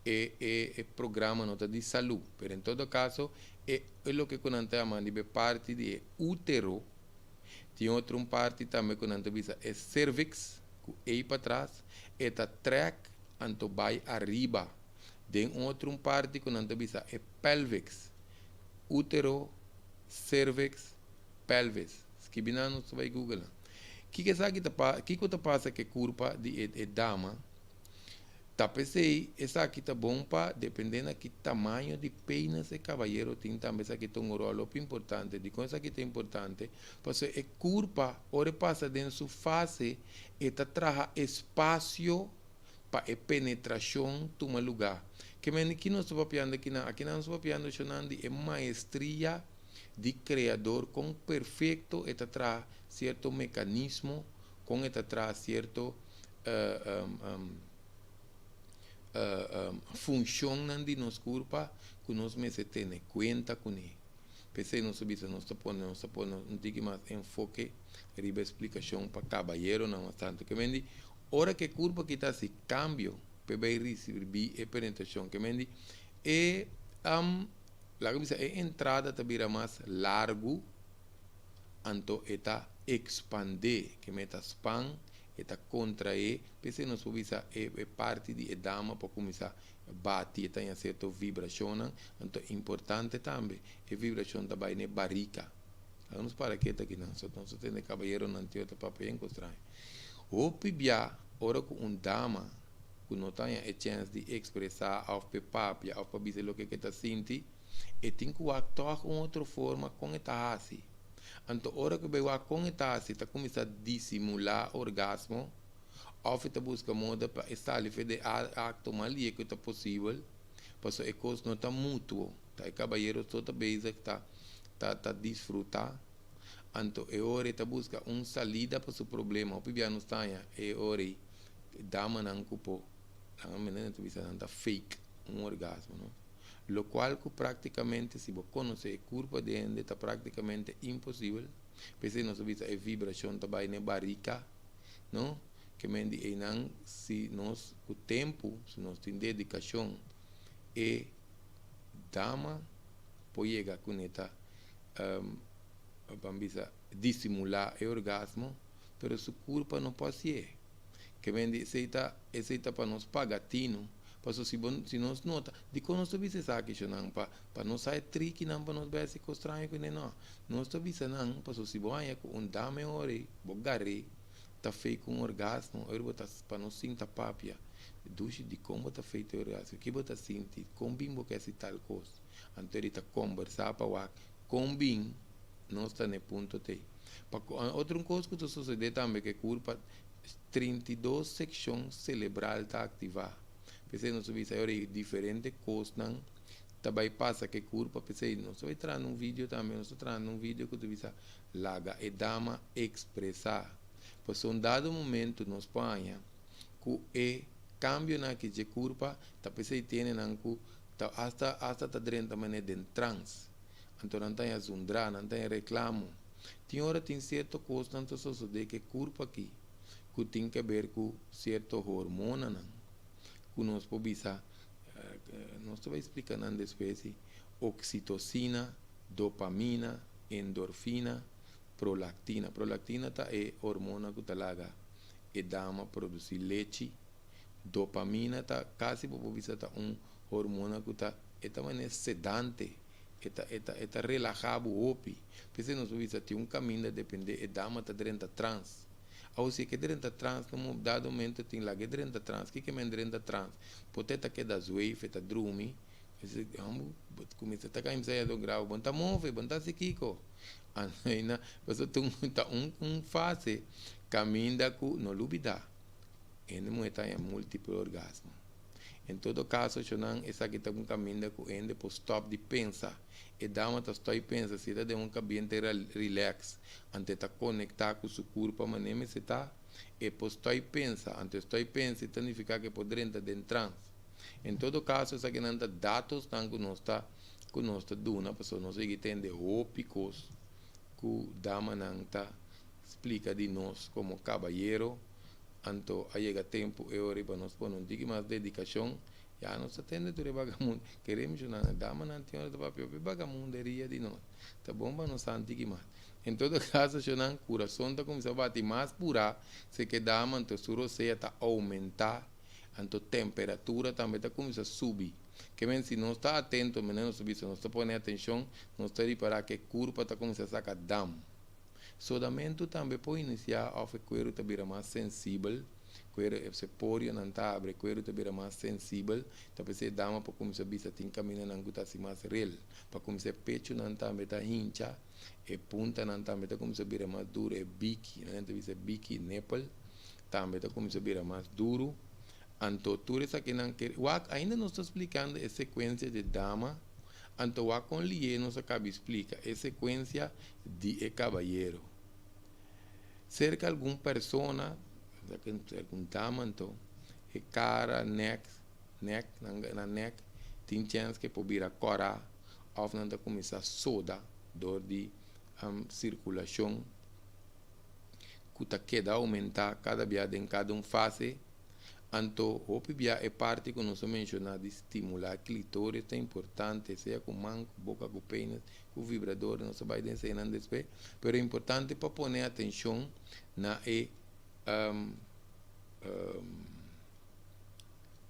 e e e programa no ta di salú, pero en todo caso e e loke ku nan ta yama riba e parti di e útero, tin otro un parti tambe ku nan ta bisa e cervix, ku ei patras e ta trèk anto bai ariba den un otro un parti ku nan ta bisa e pelvix, útero, cervix, pelvis. Skibi nan nos ta bai google nan. Kiko esaki ta pa kiko ta pasa ku e kurpa di e e dama? Ta p'esei esaki ta bon pa dependé na ki tamaño di penis e kabayero tin tambe esaki ta un ròl hopi importante. Dikon esaki ta importante? Pasobra e kurpa ora e pasa den su fase e ta traha espasio pa e penetrashon tuma lugá. Ke mende ki nos ta papiando akinan? Akinan nos ta papiando shonnan di e maestria di Kreador kon perfekto e ta traha sierto mekanismo, kon e ta traha sierto funshonnan di nos kurpa ku nos mester tene kuenta kuné. P'esei nos ta bisa nos ta pone nos ta pone un tiki mas enfoke riba e splikashon pa kabayeronan mas tantu. Ke men di ora ku e kurpa kita hasi kambio p'e bai risibí e penetrashon ke men di e laga bisa e entrada ta bira mas largu anto e ta ekspandé ke men e ta span E ta kontraé, p'esei nos por bisa e e parti di e dama por kuminsá bati, e ta haña sierto vibrashonnan. Anto importante tambe, e vibrashon ta bai na e barika. Laga nos para ketu akinan, so nos ta tende kabayeronan tio ta papia bien kos straño. Hopi bia ora ku un dama ku no ta haña e chèns di ekspresá òf p'e papia òf pa bisa loke ku e ta sinti, e tin ku wak tòg un otro forma kon e ta hasi. Anto ora ku e bai wak kon e ta hasi, e ta kuminsá disimulá orgasmo òf e ta buska moda pa e sali fe di e akto mas lie ku ta posibel, pasobra e kos no ta mutuo, ta e kabayero so ta bezig ta ta ta disfrutá. Anto e ora e ta buska un salida pa su problema. Hopi bia nos ta haña e ora ei damanan ku por, nan a ta bisa nan ta fake un orgasmo, no? Lokual ku praktikamente si bo konosé e kurpa di hende ta praktikamente imposibel. P'esei nos ta bisa e vibrashon ta bai na e barika, no? Ke men di einan si nos ku tempu, si nos tin dedikashon, e dama por yega kuné ta ban bisa disimulá e orgasmo, pero su kurpa no por hasié. Ke men di esei ta esei ta pa nos paga tinu. Paso si bo si nos nota dikon nos ta bisa esaki shonnan pa pa nos sa e trikinan pa nos bai hasi kos straño kuné no nos ta bisa nan paso si bo haña ku un dame ora ei bo gar'é ta fei ku un orgasmo ora bo ta pa nos sinta papia dushi dikon bo ta fei te orgasmo ki bo ta sinti kon bin bo ke hasi tal kos anto eri ta kombersá pa wak kon bin nos ta na e punto tei. Pa otro kos ku ta sosodé tambe ku e kurpa, 32 sekshon selebral ta aktivá. P'esei nos ta bisa e ora ei diferente kosnan ta bai pasa ku e kurpa. P'esei nos ta bai traha un video tambe, nos ta traha un video ku ta bisa laga e dama ekspresá. Pasobra un dado momento nos por haña ku e kambionan aki dje kurpa ta p'esei tene nan ku ta asta asta ta drenta manera den trans. Anto nan ta haña zundrá, nan ta haña reklamo. Tin ora tin sierto kosnan ta sosodé ku e kurpa aki ku tin ke ber ku sierto hormonanan ku nos por bisa, nos ta bai splika nan despues, si oksitosina, dopamina, endorfina, prolaktina. Prolaktina ta e hormona ku ta laga e dama produsí lechi. Dopamina ta kasi bo por bisa ta un hormona ku ta e ta manera sedante, e ta e ta e ta relahá bo hopi. P'esei nos por bisa tin un kaminda dependé e dama ta drenta trans. Awo si e ke drenta trans na un dado momento tin laga e drenta trans. Kiko men drenta trans? Por ta e ta keda zweef, e ta drumi, bo ta kuminsá ta kai misa do grave, bo no ta move, bo no ta hasi kiko. Anto pasobra ta un fase kaminda ku no lubidá. Hende muhé ta haña múltiple orgasmo. En todo kaso, shonnan, esaki ta un kaminda ku hende por stòp di pensa. E dama ta stòi pensa, si e ta den un ambiente rilèks, anto e ta konektá ku su kurpa manera mester ta, e por stòi pensa. Anto e stòi pensa e ta nifiká ku e por drenta den trans. En todo kaso, esakinan ta datosnan ku nos ta duna, pasobra nos a yega tende hopi kos ku damanan ta splika di nos komo kabayero. Anto a yega tempu e ora pa nos pone un tiki mas dedikashon. Ya nos ta tende tur e vagamundo. Kere menshoná, damanan tin ora ta papia hopi vagamunderia di nos. Ta bon pa nos sa un tiki mas. En todo kaso, shonnan, kurason ta kuminsá bati mas purá, se ke dama, anto su rosea ta oumentá, anto temperatura tambe ta kuminsá subi. Ke men si nos ta atento, manera nos ta bisa, nos ta pone atenshon, nos ta ripará ku e kurpa ta kuminsá saka dam. Sodamentu tambe por inisiá òf e kueru ta bira mas sensibel, kueru e porionan ta abri, e kueru ta bira mas sensibel, ta p'esei dama por kuminsá bisa tin kamindanan ku ta hasi mas rel. Pa kuminsá e pechunan tambe ta hincha, e puntanan tambe ta kuminsá bira mas duru, e biki, nan ta bisa biki, nipple, tambe ta kuminsá bira mas duru. Anto tur esakinan ke wak ainda nos ta splikando e sekuensia di dama, anto wak kon lié nos a kaba splika e sekuensia di e kabayero. Serka algun persona, algun dama anto, e kara, nek, nek, na nek, tin chèns ku e por bira kòrá òf nan ta kuminsá soda dor di sirkulashon ku ta keda oumentá kada bia den kada un fase. Anto hopi bia e parti ku nos a menshoná di stimulá klitoris ta importante, sea ku man, ku boka, ku penis, ku vibrador, nos ta bai den eseinan despues, pero e importante pa pone atenshon na e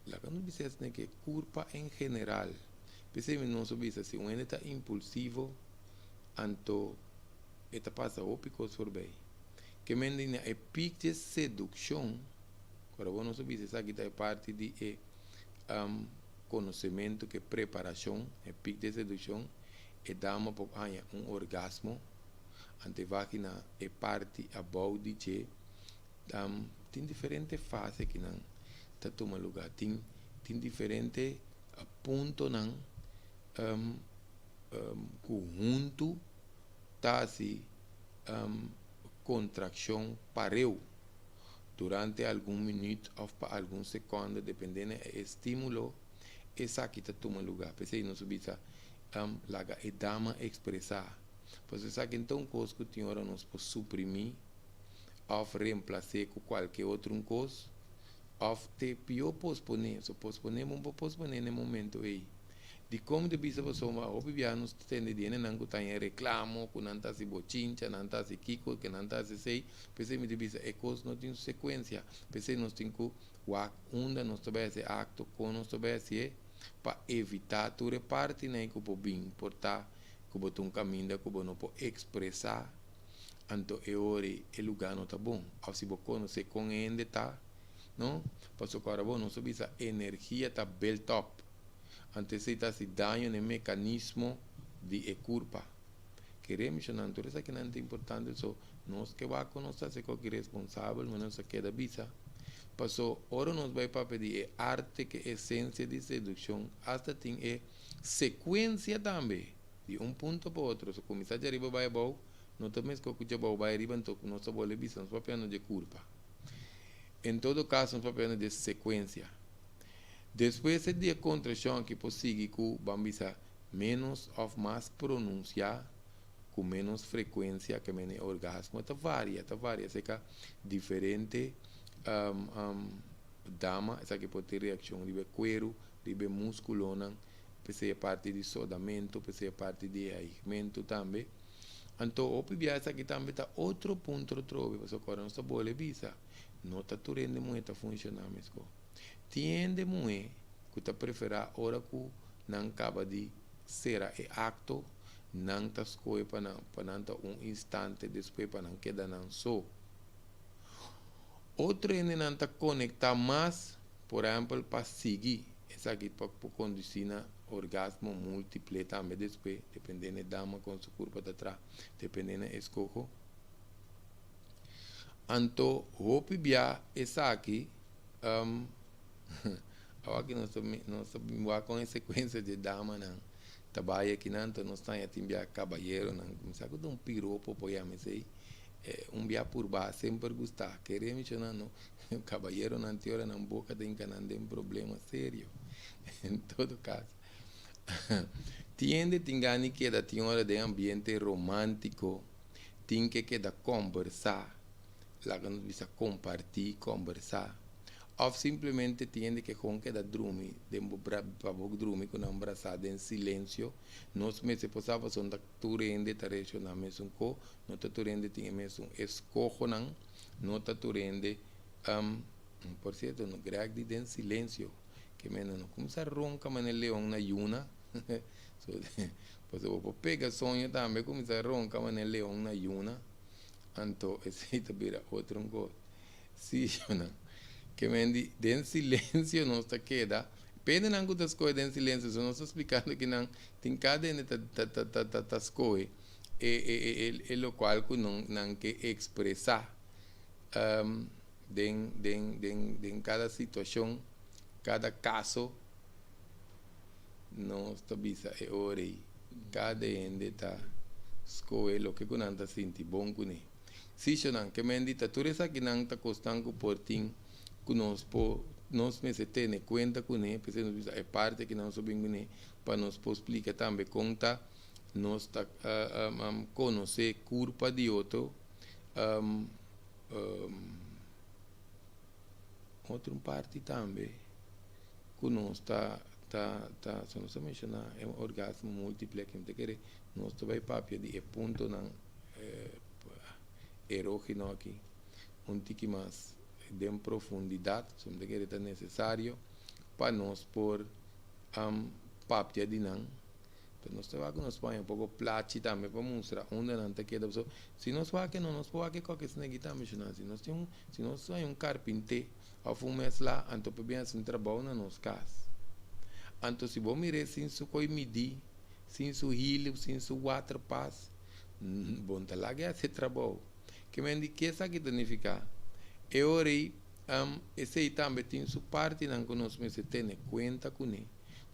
laga nos bisa esei ke kurpa en general. P'esei nos a bisa si un hende ta impulsivo, anto e ta pasa hopi kos forbei. Ke men di na e pik di sedukshon, ora bo nos a bisa esaki ta e parti di e konosementu ku e preparashon, e pik di sedukshon, e dama por haña un orgasmo, anto e vagina e parti abou di dje tin diferente fase ku nan ta tuma lugá, tin diferente puntonan ku huntu ta hasi kontrakshon pareu durante algun minüt òf pa algun sekònde, dependiendo e estímulo, esaki ta tuma lugá. P'esei nos a bisa laga e dama ekspresá. Pasobra esaki no ta un kos ku tin ora nos por suprimí òf reemplas'é ku kualke otro un kos òf te pió posponé. So posponé bo no por posponé na e momento ei. Dikon mi ta bisa pasobra hopi biaha nos ta tende di hendenan ku ta haña reklamo, ku nan ta hasi bochincha, nan ta hasi kiko, ku nan ta hasi esei. P'esei mi ta bisa e kos no tin su sekuensia. P'esei nos tin ku wak unda nos ta bai hasi e akto, kon nos ta bai hasié pa evitá tur e partinan ei ku por bin por ta ku bo ta un kaminda ku bo no por ekspresá, anto e ora ei e lugá no ta bon. Òf si bo konosé kon e hende ta, no? Pasobra ku ora bo nos ta bisa energia ta built up. Anto esei ta hasi daño na e mekanismo di e kurpa. Kere mi tur esakinan ta importante, so nos ke wak ku nos ta hasi koki responsabel, ma nos a keda bisa. Paso ora nos bai papia di e arte ke esensia di sedukshon, asta tin e sekuensia tambe di un punto pa otro. So kuminsá dje ariba bai abou, no ta meskos ku dje abou bai ariba, anto nos ta bolbe bisa nos papiando dje kurpa. En todo kaso nos papiando dje sekuensia. Despues di e kontrakshon aki por sigui ku ban bisa ménos òf mas pronunsiá, ku ménos frekuensia ke men e orgasmo ta varia, ta varia serka diferente dama. Esaki por tin reakshon riba e kueru, riba e múskulonan, p'esei e parti di sodamentu, p'esei e parti di hijmentu tambe. Anto hopi bia esaki tambe ta otro punto atrobe, pasobra ora nos ta bole bisa, no ta tur hende muhé ta funshoná meskos. Tin hende muhé ku ta preferá ora ku nan kaba di sera e akto, nan ta skohe pa nan pa nan ta un instante despues pa nan keda nan so. Otro hendenan ta konektá mas, por ehèmpel pa sigui esaki pa por kondusí na orgasmo múltiple tambe despues, dependé na e dama kon su kurpa ta traha, dependé na e eskoho. Anto hopi bia esaki awor aki nos ta nos ta wak kon e sekuensia di e damanan ta bai akinan, anto nos ta haña tin bia kabayeronan kuminsá ku ta un piropo por yama esei, un bia purba semper gusta kere mishona no kabayeronan tin ora nan boka ta hinka nan den problema serio. En todo kaso tin hende tin gana di keda tin ora den ambiente romántico, tin ke keda kombersá, laga nos bisa kompartí, kombersá, òf simplemente tin hende ke kon keda drumi den bo bra pa bo drumi ku nan brasá den silensio. Nos mester por sa pasobra ta tur hende ta reakshoná mesun ko, no ta tur hende tin e mesun eskohonan, no ta tur hende por sierto no Greg di den silensio ke mende no kuminsá ronka manera leon na yuna. So, pasobra bo por pega soño tambe kuminsá ronka manera leon na yuna, anto esei ta bira otro un kos. Sí, shownan. Ke men di den silensio nos ta keda. Pendenan ku ta skohe den silensio, so nos ta splikando ki nan tin kada hende ta ta ta ta ta ta skohe e e e e e lokual ku nan nan ke ekspresá den den den den kada situashon, kada kaso. Nos ta bisa e ora ei, kada hende ta skohe loke ku nan ta sinti bon kuné. Sishonan, ke men di ta tur esakinan ta kosnan ku por tin ku nos por nos mester tene kuenta kuné, p'esei nos bisa e parti aki nan so bin kuné pa nos por splika tambe kon ta nos ta konosé kurpa di otro. Otro un parti tambe ku nos ta ta ta so nos a menshoná e orgasmo múltiple aki mi ta kere nos ta bai papia di e puntonan erógeno aki un tiki mas den profundidat so mi ta kere ta nesesario pa nos por papia di nan. Pero nos ta wak ku nos por haña un poko plachi tambe pa mustra unda nan ta keda pasobra si nos wak no nos por wak e koke esaki ta menshoná si nos tin un si nos haña un karpinté òf un mèslá anto por bin hasi un trabou na nos kas anto si bo mir'é sin su koi midí sin su hilo sin su waterpas bo no ta laga e hasi e trabou ke men di ke esaki ta nifiká e ora ei esei tambe tin su partinan ku nos mester tene kuenta kuné.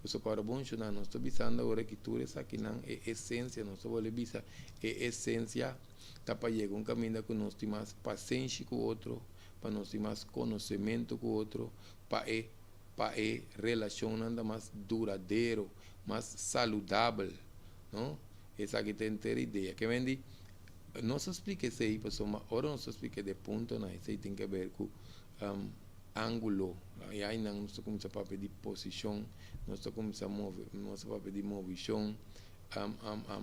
Pasobra ora bon shona nos ta bisando awor aki tur esakinan e esencia, nos ta bolbe bisa e esencia ta pa yega un caminda cu nos tin mas pasenshi cu otro, pa nos tin mas conocemento cu otro, pa e pa e relacionnan ta mas duradero, mas saludabel, no? Esaki ta henter idea. Ke men di nos a splica esey pasobra ora nos a splica de puntonan esey tin ke ber cu ángulo. I ainan nos ta kuminsá papia di posishon, nos ta kuminsá move, nos ta papia di movishon,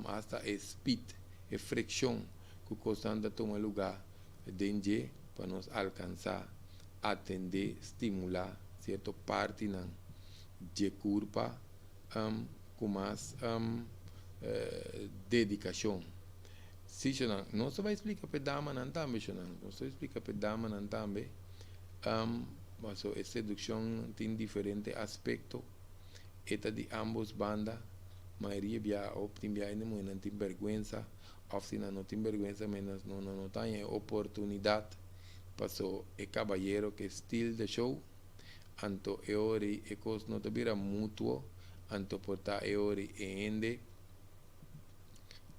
asta e speed, e frikshon ku kosnan ta tuma lugá den dje pa nos alkansá, atendé, stimulá sierto partinan dje kurpa ku mas dedikashon. Sí, shownan. Nos ta bai splika pa e damanan tambe, shownan. Nos ta bai splika pa e damanan tambe. Paso e sedukshon tin diferente aspekto. E ta di ambos banda. Mayoria bia òf tin bia hende muhénan tin bèrgwensa. Òf si nan no tin bèrgwensa menos no no ta haña e oportunidat paso e kabayero ke steal the show. Anto e ora ei e kos no ta bira mutuo, anto por ta e ora ei e hende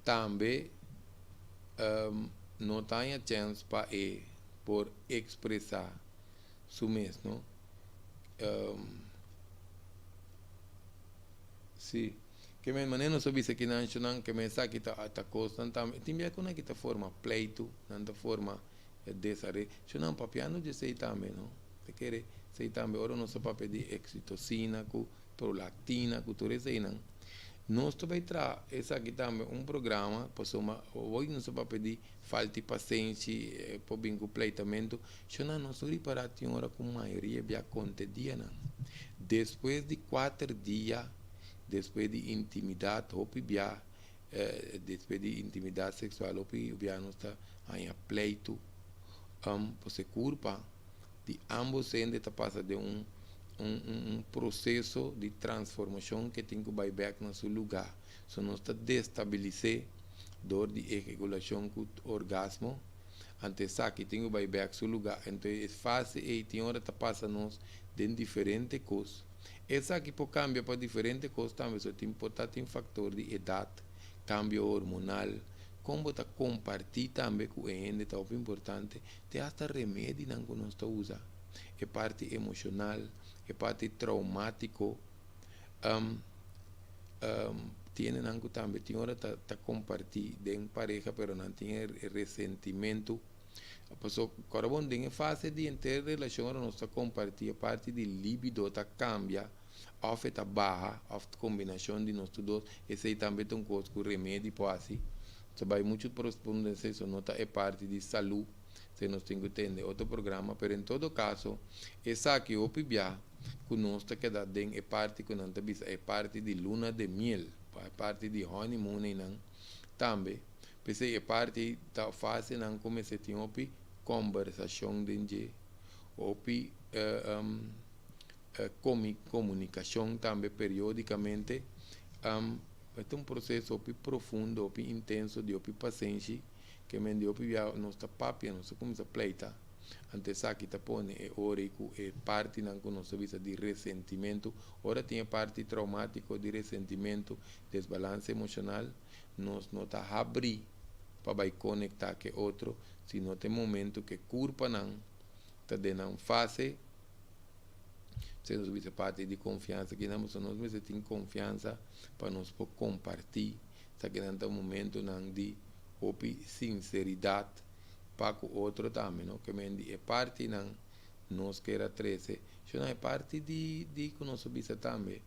tambe no ta haña chèns pa e por ekspresá su mes, no? Sí. Ke men manera nos a bisa ki nan nan ke men esaki ta ta kosnan tambe. Tin bia ku nan ki ta forma pleitu, nan ta forma desare. Nan papiando di esei tambe, no? Ta kere esei tambe ora nos a papia di oxitocina ku prolactina ku tur eseinan. Nos ta bai traha esaki tambe un programa pasobra hoy nos a papia di falta di pasenshi, por bin ku pleitamentu. Nan nos no ripará tin ora ku mayoria bia konta e dianan. Despues di kuater dia, despues di intimidat hopi bia, despues di intimidat seksual hopi bia nos ta haña pleitu. Pasobra e kurpa di ambos hende ta pasa den un un un proseso di transformashon ke tin ku bai bèk na su lugá. So nos ta destabilis'é dor di ejakulashon ku orgasmo. Anto esaki tin ku bai bèk su lugá. Anto e fase ei tin ora ta pasa nos den diferente kos. Esaki por kambia pa diferente kos tambe, so tin por ta tin faktor di edat, kambio hormonal, kon bo ta kompartí tambe ku e hende ta hopi importante, te asta remedinan ku nos ta usa, e parti emoshonal, e parti traumátiko. Tin hendenan ku tambe tin ora ta ta kompartí den pareha pero nan tin e resentimentu. Pasobra kòrda bon den e fase di henter relashon ora nos ta kompartí e parti di libido ta kambia òf e ta baha òf kombinashon di nos tur dos esei tambe ta un kos ku remedi por hasi. Ta bai muchu profundo den esei so no ta e parti di salú esei nos tin ku tende otro programa pero en todo kaso esaki hopi bia ku nos ta keda den e parti ku nan ta bisa e parti di luna de miel, e parti di honeymoon einan tambe. P'esei e parti ta fase nan ku mester tin hopi kombersashon den dje, hopi komunikashon tambe periodikamente. E ta un proseso hopi profundo, hopi intenso, di hopi pasenshi, ke men di hopi bia nos ta papia, nos ta kuminsá pleita. Anto esaki ta pone e ora ei ku e partinan ku nos ta bisa di resentimentu, ora tin e parti traumátiko di resentimentu, desbalanse emoshonal, nos no ta habrí pa bai konektá ku e otro, sino ta e momentu ku e kurpanan ta den nan fase, p'esei nos bisa parti di konfiansa kinan, pasobra nos mester tin konfiansa pa nos por kompartí, esakinan ta momentunan di hopi sinseridat. Pa ku otro tambe no ke men di e partinan nos kier a trese shona e parti di di ku nos a bisa tambe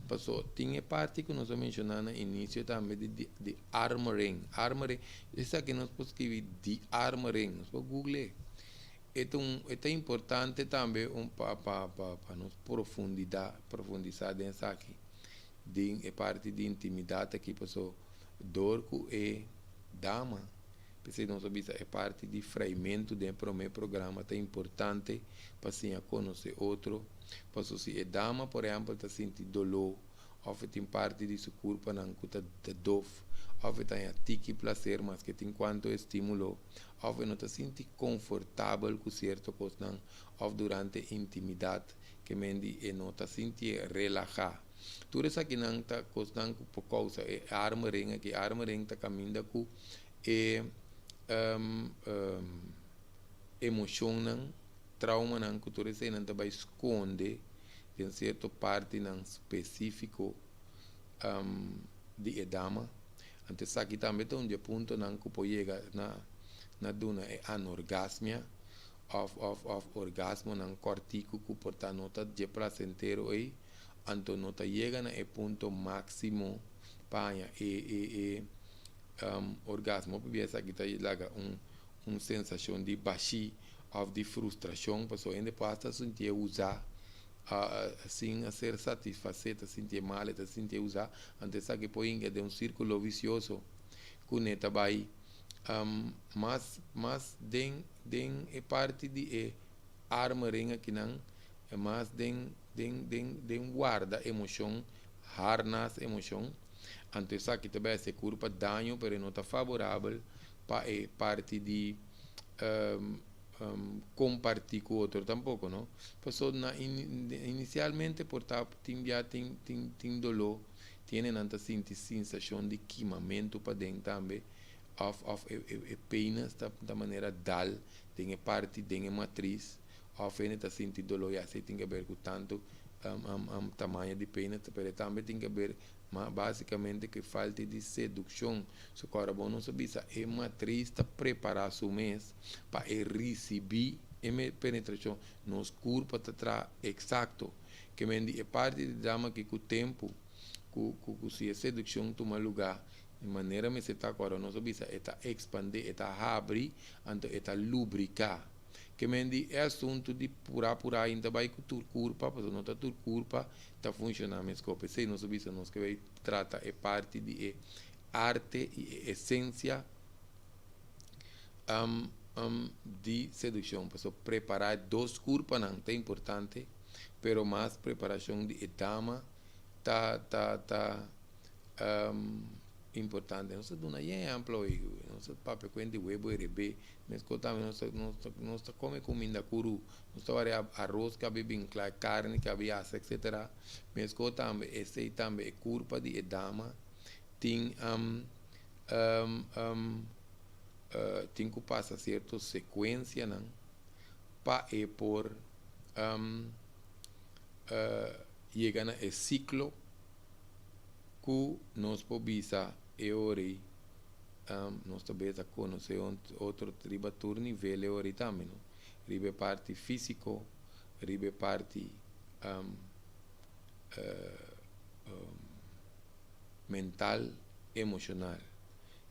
paso tin e parti ku nos a menshoná na inisio tambe di di di armering armering esaki nos por skibi di armering nos por google e ta un e ta importante tambe un pa pa pa nos profundida profundisá den esaki den e parti di intimidat aki paso dor ku e dama. P'esei nos a bisa e parti di freimentu den e promé programa ta importante pa siña konosé otro. Paso si e dama por ehèmpel ta sinti doló òf e tin parti di su kurpanan ku ta dof òf e ta haña tiki plaser maske tin kuantu estímulo òf e no ta sinti konfortabel ku sierto kosnan òf durante intimidat ke mendi e no ta sintié relahá. Tur esakinan ta kosnan ku por kousa e armering aki. Armering ta kaminda ku e emoshonnan, traumanan ku tur eseinan ta bai skonde den sierto partinan spesífiko di e dama. Anto esaki tambe ta un di e puntonan ku por yega na na duna e anorgasmia òf òf òf orgasmonan kòrtiku ku por ta no ta dje plasentero ei, anto no ta yega na e punto máksimo pa haña e e e orgasmo pabia esaki ta laga un un sensashon di bashí òf di frustrashon pasobra hende por hasta sintié usá sin a ser satisfasé ta sintié mal e ta sintié usá anto esaki por hinka den un sírkulo visioso ku ne ta bai mas mas den den e parti di e armering akinan mas den den den den warda emoshon harnas emoshon. Anto esaki ta bay haci e curpa daño pero e no ta favorabel pa e parti di comparti cu otro tampoco no. Paso na inicialmente por ta tin bia tin tin tin dolo tiene nan ta sinti sensacion di kimamento paden tambe of of e e penis ta ta manera dal den e parti den e matris of hende ta sinti dolo ya esey tin ke ber cu tanto tamaño di penis pero tambe tin ke ber ma basicamente cu e falta di seduccion. So cu ora bo nos a bisa e matris ta prepara su mes pa e ricibi e penetracion, nos curpa ta traha exacto. Ke men di e parti di drama aki cu tempo cu cu si e seduccion tuma luga di manera mester ta cu ora nos a bisa e ta expande, e ta habri, anto e ta lubrica. Ke men di e asuntu di pura pura ainda bai ku tur kurpa, pasobra no ta tur kurpa ta funshoná meskos. P'esei nos a bisa nos ke bai trata e parti di e arte i e esensia di sedukshon. Pasobra prepará e dos kurpanan ta importante, pero mas preparashon di e dama ta ta ta importante. Nos a duna e ehèmpel oí, nos a papia ku hende webo herebé. Meskos tambe nos ta nos ta nos ta kome kuminda kuru, nos ta warea aros ku a bin kla, karni ku a bin hasa etsetera. Meskos tambe esei tambe e kurpa di e dama tin tin ku pasa sierto sekuensianan pa e por yega na e siklo ku nos por bisa e ora ei. Nos ta bes a conoce otro riba tur nivel e ora tambe no. Riba e parti fisico, riba e parti mental, emocional.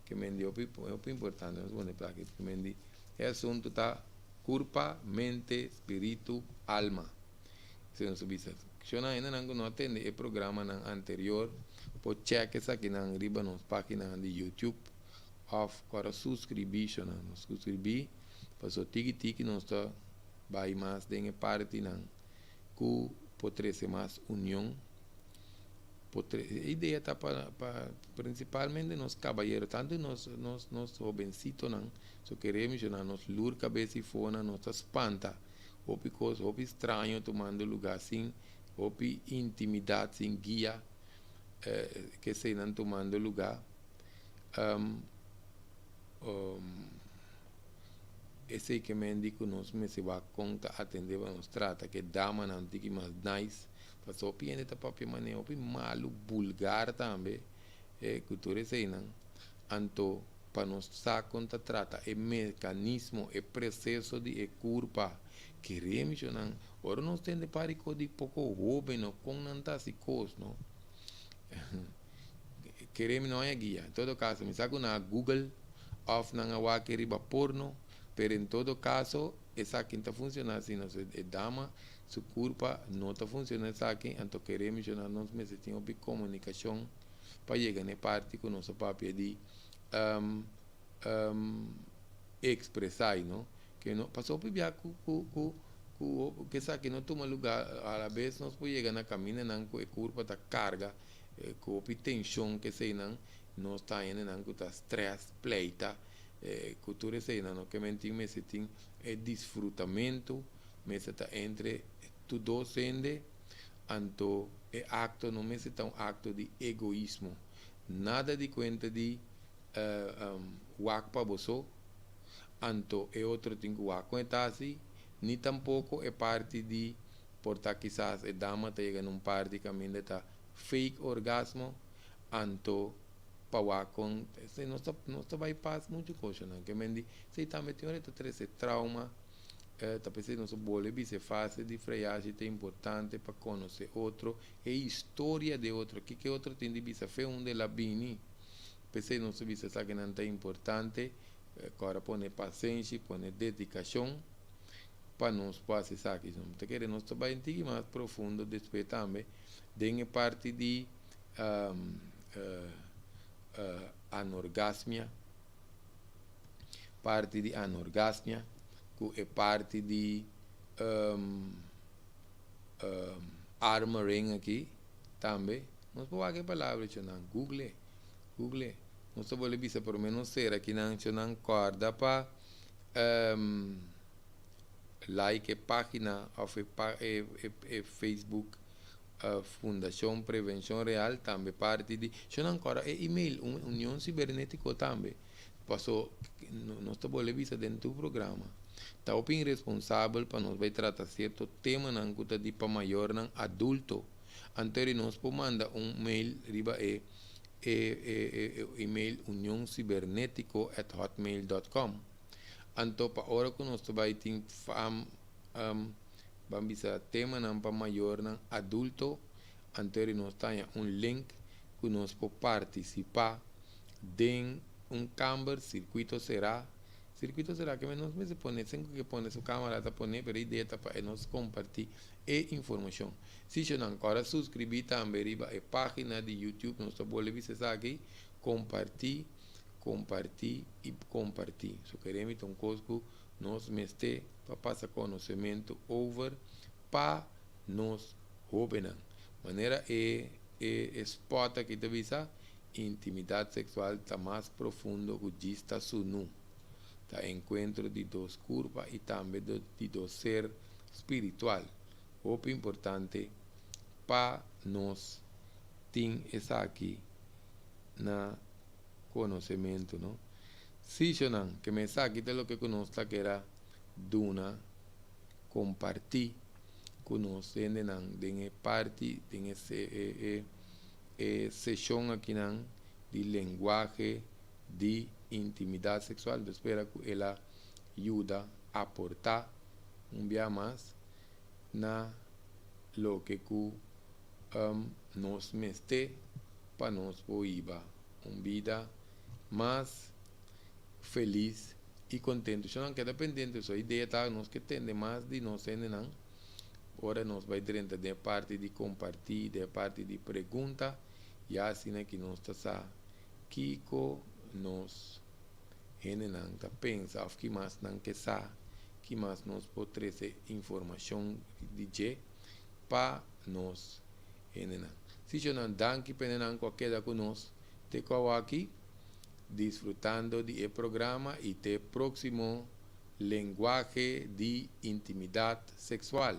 Ke men di hopi hopi importante nos pone plaki ke men di e asunto ta curpa, mente, spiritu, alma. Si nos a bisa shona hendenan ku no a tende e programanan anterior por check esakinan riba nos paginanan di YouTube òf ora suskribí shona nos suskribí pasobra tiki tiki nos ta bai mas den e partinan ku por trese mas union por trese e idea ta pa pa prinsipalmente nos kabayero tantu nos nos nos hobensitonan so kere mishona nos lur kabes i fonan nos ta spanta. Hopi kos hopi straño tumando lugá sin hopi intimidat sin guia keseinan tumando lugá. Esei ke men di ku nos mester wak kon ta atendé pa nos trata ku e damanan tiki mas nice pasobra hopi hende ta papia manera hopi malu bulgar tambe ku tur eseinan anto. Pa nos sa kon ta trata e mekanismo, e preseso di e kurpa. Kere misionan, ora nos tende par di kos di poko hoben no, kon nan ta hasi kos no. Kere mi no haña guia. En todo kaso mi sa ku nan a google òf nan a wak riba porno, pero en todo kaso esaki ta funshoná asina. So e dama su kurpa no ta funshoná esaki, anto kere misionan nos mester tin hopi komunikashon pa yega na e parti ku nos a papia di ekspresá no. Ke no pasobra hopi bia ku ku ku ku esaki no tuma lugá alabes nos por yega na kamindanan ku e kurpa ta karga ku hopi tenshon keseinan nos ta haña nan ku ta strès pleita ku tur eseinan no ke men tin mester tin e disfrutamentu mester ta entre tur dos hende. Anto e akto no mester ta un akto di egoismo. Nada di kuenta di wak pa bo so, anto e otro tin ku wak kon e ta hasi, ni tampoko e parti di por ta kisas e dama ta yega na un parti kaminda ta fake orgasmo, anto pa wak kon esei nos ta nos ta bai pas muchu kosnan. Ke men di esei tambe tin ora e ta trese trauma. Ta p'esei nos a bolbe bisa e fase di freyashi ta importante pa konosé otro, e historia di otro, kiko e otro tin di bisa fe unda el a bini. P'esei nos a bisa esakinan ta importante, kòrda pone pasenshi, pone dedikashon pa nos por hasi esaki. Mi ta kere nos ta bai un tiki mas profundo despues tambe den e parti di anorgasmia. Parti di anorgasmia ku e parti di armoring aki tambe. Nos por wak e palabra nan, Google, Google. Nos ta bolbe bisa por menos sera aki nan, nan kòrda pa like e página òf e Facebook Fundashon Prevenshon Real, tambe parti di nan kòrda e email Union Sibernétiko tambe. Paso nos ta bolbe bisa den tur programa. Ta hopi iresponsabel pa nos bai trata sierto temanan ku ta di pa mayornan adulto. Anto nos por manda un mail riba e email unioncibernetico@hotmail.com. Anto pa ora ku nos bai tin fam ban bisa temanan pa mayornan adulto, anto nos tin un link ku nos por partisipá den un kamber sirkuito será. Sirkuito será ke nos mester pone sin ku pone su kámara ta pone, pero idea ta pa nos kompartí e informashon. Si nan kòrda suskribí tambe riba e página di YouTube, nos ta bolbe bisa aki, kompartí, kompartí i kompartí. So kere un kos ku nos mester pa pasa konosementu over pa nos hóbennan. Manera e spot aki ta bisa, intimidat seksual ta mas profundo ku djis ta sunú. Ta enkuentro di dos kurpa i tambe di dos ser spiritual. Hopi importante pa nos tin esaki na konosementu, no? Si, nan, ke men esaki ta loke ku nos ta kere duna, kompartí ku nos hendenan den e parti, den e seshon akinan di lenguahe di intimidat seksual. Mi ta spera ku el a yuda aportá un bia mas na loke ku nos mester pa nos por hiba un bida mas felis i kontentu. Si nan keda pendiente, so idea ta nos ke tende mas di nos hendenan. Ora nos bai drenta den parti di kompartí, den parti di pregunta, ya asina ku nos ta sa kiko nos hendenan ta pensa òf ki mas nan ke sa, ki mas nos por trese informashon di dje pa nos hendenan. Si nan danki pa nan ku a keda ku nos te aki disfrutando di e programa i te próksimo Lenguahe di Intimidat Seksual.